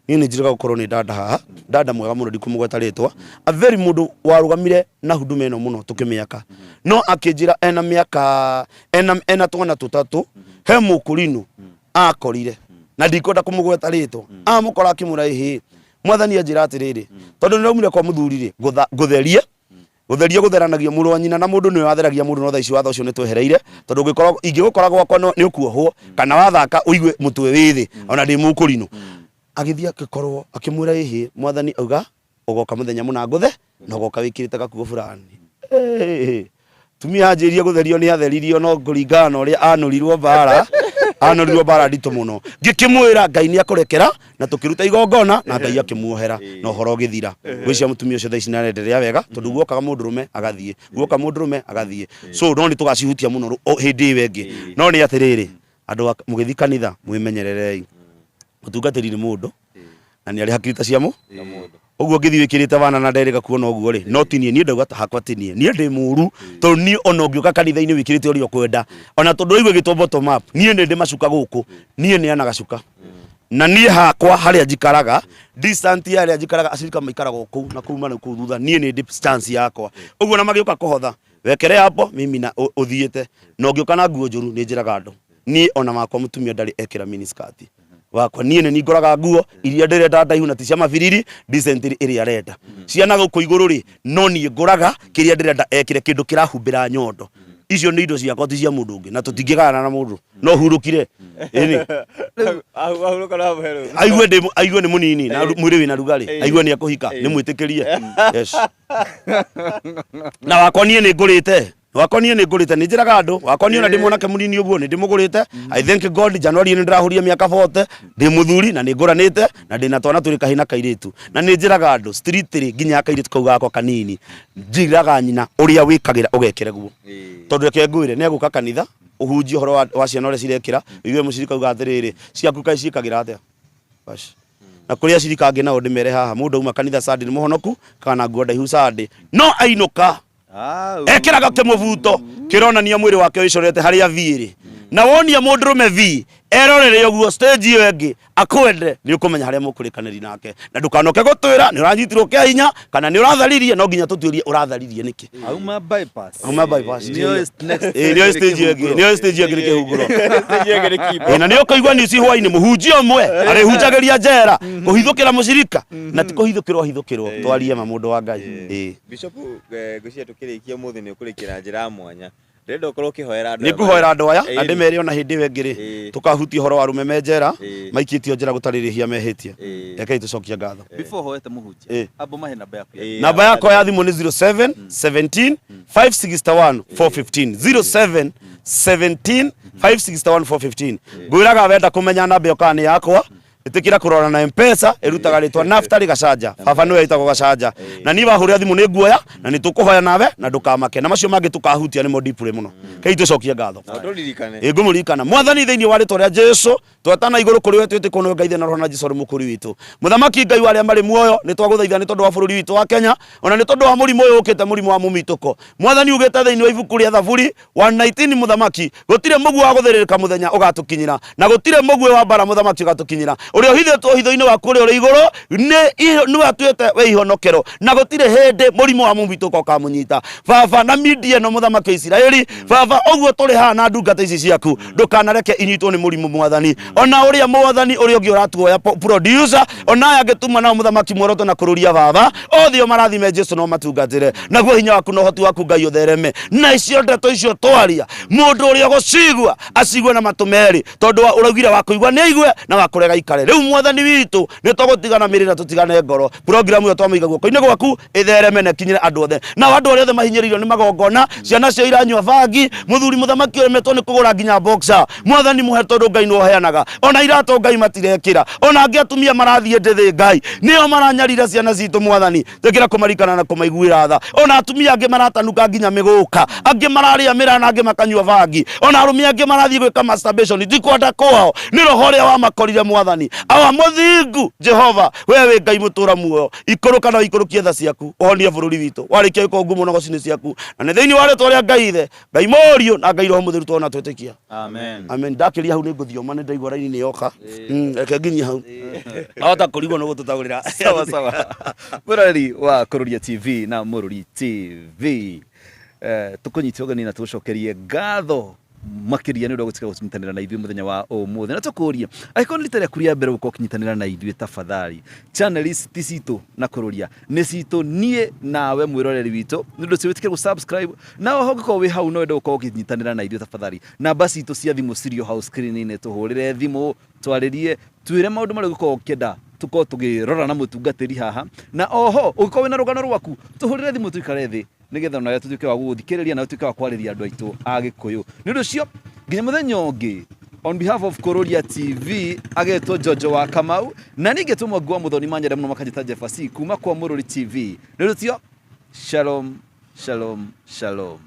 niĩ nĩ njĩrĩga gũkorwo nĩ dada haha dada mwega mũno ndikũmũgweta rĩtwa a very mũndũ warũgamire na huduma ĩno mũno tũkĩmĩaka no akĩnjĩra ena mĩaka ena, ena twana tũtatũ he mũkũrinũ akorire na ndikwenda kũmũgweta rĩtwa amũkora akĩmwĩra ĩhĩ mwathani anjĩra atĩrĩrĩ tondũ nĩraumire kwa mũthuri rĩ ngũtherie gũtheria gũtheranagia mũrũ wa nyina na mũndũ nĩwe watheragia mũndũ no thaa ici watho ũcio nĩ twehereire tondũ ũngĩkorwo ingĩgũkora gwakwa nĩ ũkuohwo kana wathaka ũigue mũtwe wĩ thĩ ona ndĩ mũkũrinũ agĩthiĩ akĩkorwo akĩmwĩra ĩhĩ mwathani auga ũgoka mũthenya mũna ngũthe na ũgoka wĩkĩrĩte gakuo fulani Ĩĩ. Tumia anjĩrie gũtherio nĩ atheririo no kũringana na ũrĩa anũrirwo mbara anũrirwo mbara nditũ mũno ngĩkĩmwĩra Ngai nĩ akũrekera na tũkĩruta igongona na Ngai akĩmuohera na ũhoro ũgĩthira ngwĩciria mũtumia ũcio thaa ici nĩ arenderea wega tondũ guokaga mũndũrũme agathiĩ guoka mũndũrũme agathiĩ so no nĩ tũgacihutia mũno hĩndĩ ĩyo ĩngĩ no nĩ atĩrĩrĩ andũ mũgĩthiĩ kanitha mwĩmenyererei mũtungatĩri nĩ mũndũ na nĩ arĩ hakiri ta cia mũ ũguo ngĩthiĩ wĩkĩrĩte wana na nderĩga kuona ũguo rĩ no ti niĩ niĩ ndauga ta hakwa ti niĩ niĩ ndĩ mũru tondũ niĩ ona ũngĩũka kanitha-inĩ wĩkĩrĩte ũrĩa ũkwenda ona tondũ waigua ĩgĩtwo bottom up niĩ nĩ ndĩ macuka gũkũ niĩ neanaga cuka na niĩ hakwa harĩa njikaraga distance ya harĩa njikaraga acirika maikaraga o kũu na kũu mana kũu thutha niĩ nĩ ndĩ stance yakwa ũguo na magĩũka kũhotha wekere hapo mimi na ũthiĩte na ũngĩũka na nguo njũru nĩ njĩraga andũ niĩ ona wakwa mũtumia ndarĩ ekĩra miniskirt wakwa niĩ nĩ ningũraga nguo iria ndĩrenda ndaihu na ti cia mabiriri decent ĩrĩa arenda ciana gũkũ igũrũ rĩ no niĩ ngũraga kĩrĩa ndĩrenda ekĩre kĩndũ kĩrahumbĩra nyondo icio nĩ indo ciakwa ti cia mũndũ ũngĩ na tũtingĩgayana na mũndũ no hurũkire ĩni Ahurũka no amũhe rũtha. aigue ndĩ aigue nĩ mũnini na mwĩrĩ wĩna rugarĩ aigue nĩ ekũhika nĩ mwĩtĩkĩrie yes na wakwa niĩ nĩ ngũrĩte wakwa niĩ nĩ ngũrĩte nĩ njĩraga andũ wakwa niĩ ona ndĩ mwanake mũnini ũguo nĩ ndĩmũgũrĩte I thank God January nĩ ndĩrahũria mĩaka 40 ndĩ mũthuri na nĩ ngũranĩte na ndĩ na twana twĩrĩ kahĩĩ na kairĩtu na nĩ njĩraga andũ street rĩ nginya ya kairĩtu kau gakwa kanini njĩraga nyina ũrĩa wĩkagĩra ũgekĩre guo tondũ reke ngwĩre nĩ egũka kanitha ũhunjie ũhoro wa ciana ũrĩa cirekĩra ũigue mũcirika auga atĩrĩrĩ ciaku kaĩ ciĩkagĩra atĩa Bash. Na kũrĩ acirika angĩ nao ndĩmere haha mũndũ auma kanitha Sunday nĩ mũhonoku kana nguo ndaihu Sunday no ainũka ekĩraga kĩmũbuto kĩronania mwĩrĩ wake wĩcorete harĩa V ĩrĩ na wonia mũndũrũme V Erorere ũguo stage ĩyo ĩngĩ akwende, nĩ ũkũmenya harĩa mũkũrĩkanĩri nake, na ndũkanoke gũtwĩra nĩ ũranyitirwo kĩa hinya kana nĩ ũratharirie. No nginya tũtuĩrie ũratharirie nĩkĩ. Auma bypass. Auma bypass. Nĩyo next. Ĩĩ, nĩyo stage ĩyo ĩngĩ, nĩyo stage ĩyo ĩngĩ nĩ kĩhunguro. Stage ĩyo ĩngĩ nĩ kimbo. Ĩĩ, na nĩ ũkũigua news hwainĩ mũhunjia ũmwe arĩhunjagĩria njera kũhithũkĩra mũcirika, na ti kũhithũkĩrwo ahithũkĩrwo. Twarie ma, mũndũ wa Ngai. Ĩĩ. Bishop, ngwĩciria tũkĩrĩkia ũmũthĩ nĩ ũkũrĩkia na njĩra ya mwanya. Ndĩrenda ũkorwo ũkĩhoera andũ Nĩ aya. ngũhoera andũ aya na Ĩĩ. ndĩmere ona hĩndĩ ĩyo ĩngĩ rĩ, tũkahutia ũhoro wa arũme me njera, maikĩtio njera gũtarĩ rĩhia mehĩtie. Rekei tũcokie ngatho. Before hoete mũhunjia, amba mahe namba yaku ya Namba yakwa ya thimũ nĩ 07 17 561 415, 07 17 561 415. Ngwĩraga wenda kũmenya namba ĩyo kana nĩ yakwa, ĩtĩkĩra kũrora na Mpesa, ĩrutaga rĩtwa Naftali Gacanja. Baba nĩwe ĩtagwo Gacanja. Na niĩ wahũrĩra thimũ nĩ nguoya na nĩ tũkũhoya nawe na ndũkamake, na macio mangĩ tũkahutia nĩmo deeply mũno. Kei tũcokie ngatho. Na ũtũririkane. Ĩ, ngũmũririkana. Mwathani, thĩinĩ wa rĩtwa rĩa Jesu, twetana igũrũ kũrĩ we, twĩtĩkwo nĩwe Ngai Ithe na Roho na Jesu arĩ mũkũri witũ. Mũthamaki Ngai wa arĩa marĩ muoyo, nĩ twagũthaitha nĩ tondũ wa bũrũri witũ wa Kenya, ona nĩ tondũ wa mũrimũ ũyũ ũkĩte, mũrimũ wa mũmitũko. Mwathani, ugĩte thĩinĩ wa ibuku rĩa Thaburi 119, mũthamaki, gũtirĩ mũguĩ wa gũthĩrĩrĩka mũthenya ũgatũkinyĩra, na gũtirĩ mũguĩ wa mbara, mũthamaki, ũgatũkinyĩra. Ũrĩa ũhithĩtwo hitho-inĩ waku ũrĩa ũrĩ igũrũ nĩwe atuĩte wĩ ihonokero, na gũtirĩ hĩndĩ mũrimũ wa mũmitũko ũkamũnyita. Baba, na media ĩno, mũthamaki wa Isiraeli, baba, ũguo tũrĩ haha na ndungata ici ciaku, ndũkanareke inyitwo nĩ mũrimũ, mwathani. Ona ũrĩa mwathani ũrĩa ũngĩ ũratuoya producer, ona aya angĩ tuma nao, mũthamaki, muoroto na kũrũria, baba, othe o marathime Jesu no matungatĩre. Naguo hinya waku na ũhoti waku, Ngai, ũthereme, na icio ndeto icio twaria, mũndũ ũrĩa ũgũcigua acigue na matũ merĩ, tondũ ũraugire wa kũigua nĩ aigue na wa kũrega ikare. Rĩu, mwathani witũ, nĩ tũgũtigana mĩrĩ na tũtigane ngoro. Programu ĩyo twamĩiga guoko-inĩ gwaku, ĩthereme na ĩkinyĩre andũ othe. Nao andũ arĩa othe mahinyĩrĩirio nĩ magongona, ciana ciao iranyua bangi, mũthuri, mũthamaki, ũremetwo nĩ kũgũra nginya boxer, mwathani, mũhe, tondũ Ngai nĩwe ũheanaga. Ona iratũ, Ngai, matirekĩra. Ona angĩ atumia marathiĩ ndĩthĩ, Ngai, nĩo maranyarira ciana citũ. Mwathani, tĩkĩra kũmarikana na kũmaiguĩra tha. Ona atumia angĩ maratanuka nginya mĩgũka, angĩ mararĩa mĩraa na angĩ makanyua bangi, ona arũme angĩ marathiĩ gwĩka masturbation, ti kwenda kwao, nĩ roho ũrĩa wamakorire. Mwathani awa mũthingu Jehova, we wĩ Ngai mũtũra muoyo, ikũrũka na ũikũrũkie tha ciaku, ũhonie bũrũri witũ. Warĩkia gwĩka ũguo mũno, goci nĩ ciaku, na nĩ thĩinĩ wa rĩtwa rĩa Ngai Ithe, Ngai Mũriũ na Ngai Roho Mũtheru twona twĩtĩkia. Amen. Amen. Ndakĩria hau nĩ ngũthioma, nĩ ndaigua raini nĩ yoka. Reke nginyie hau, ahota kũrigwo nĩ gũtũtaũrĩra. Sawa sawa, mwĩroreri wa Kũrũria TV na Mũrũri TV, tũkũnyite ũgeni na tũgũcokerie ngatho makĩria nĩ ũndũ wa gũtiga gũnyitanĩra na ithuĩ mũthenya wa ũmũthĩ. Na tũkũrie, angĩkorwo nĩ rita rĩaku rĩa mbere gũkorwo ũkĩnyitanĩra na ithuĩ, tafadhali, channel ici ti citũ na Kũrũria nĩ citũ niĩ nawe mwĩroreri witũ. Nĩ ũndũ ũcio wĩtĩkĩre gũ subscribe, na oho ũngĩkorwo wĩ hau no wende gũkorwo ũkĩnyitanĩra na ithuĩ, tafadhali, namba citũ cia thimũ cirĩ o hau screen-inĩ. Tũhũrĩre thimũ, twarĩrie, twĩre maũndũ marĩa ũngĩkorwo ũkĩenda tũkorwo tũkĩrora na mũtungatĩri haha. Na oho ũngĩkorwo wĩna rũgano rwaku, tũhũrĩre thimũ, tũikare thĩ, nĩgetha onawe tũtuĩke wa gũgũthikĩrĩria na tũtuĩke wa kwarĩria andũ aitũ a Gĩkũyũ. Nĩ ũndũ ũcio, nginya mũthenya ũngĩ, on behalf of Kũrũria TV, agetwo Jojo wa Kamau, na niĩ ngetwo Mwangi wa Mũthoni, manyende mũno makanjĩta Jefasi kuma kwa Mũrũri TV. Nĩ ũndũ ũcio, shalom, shalom, shalom.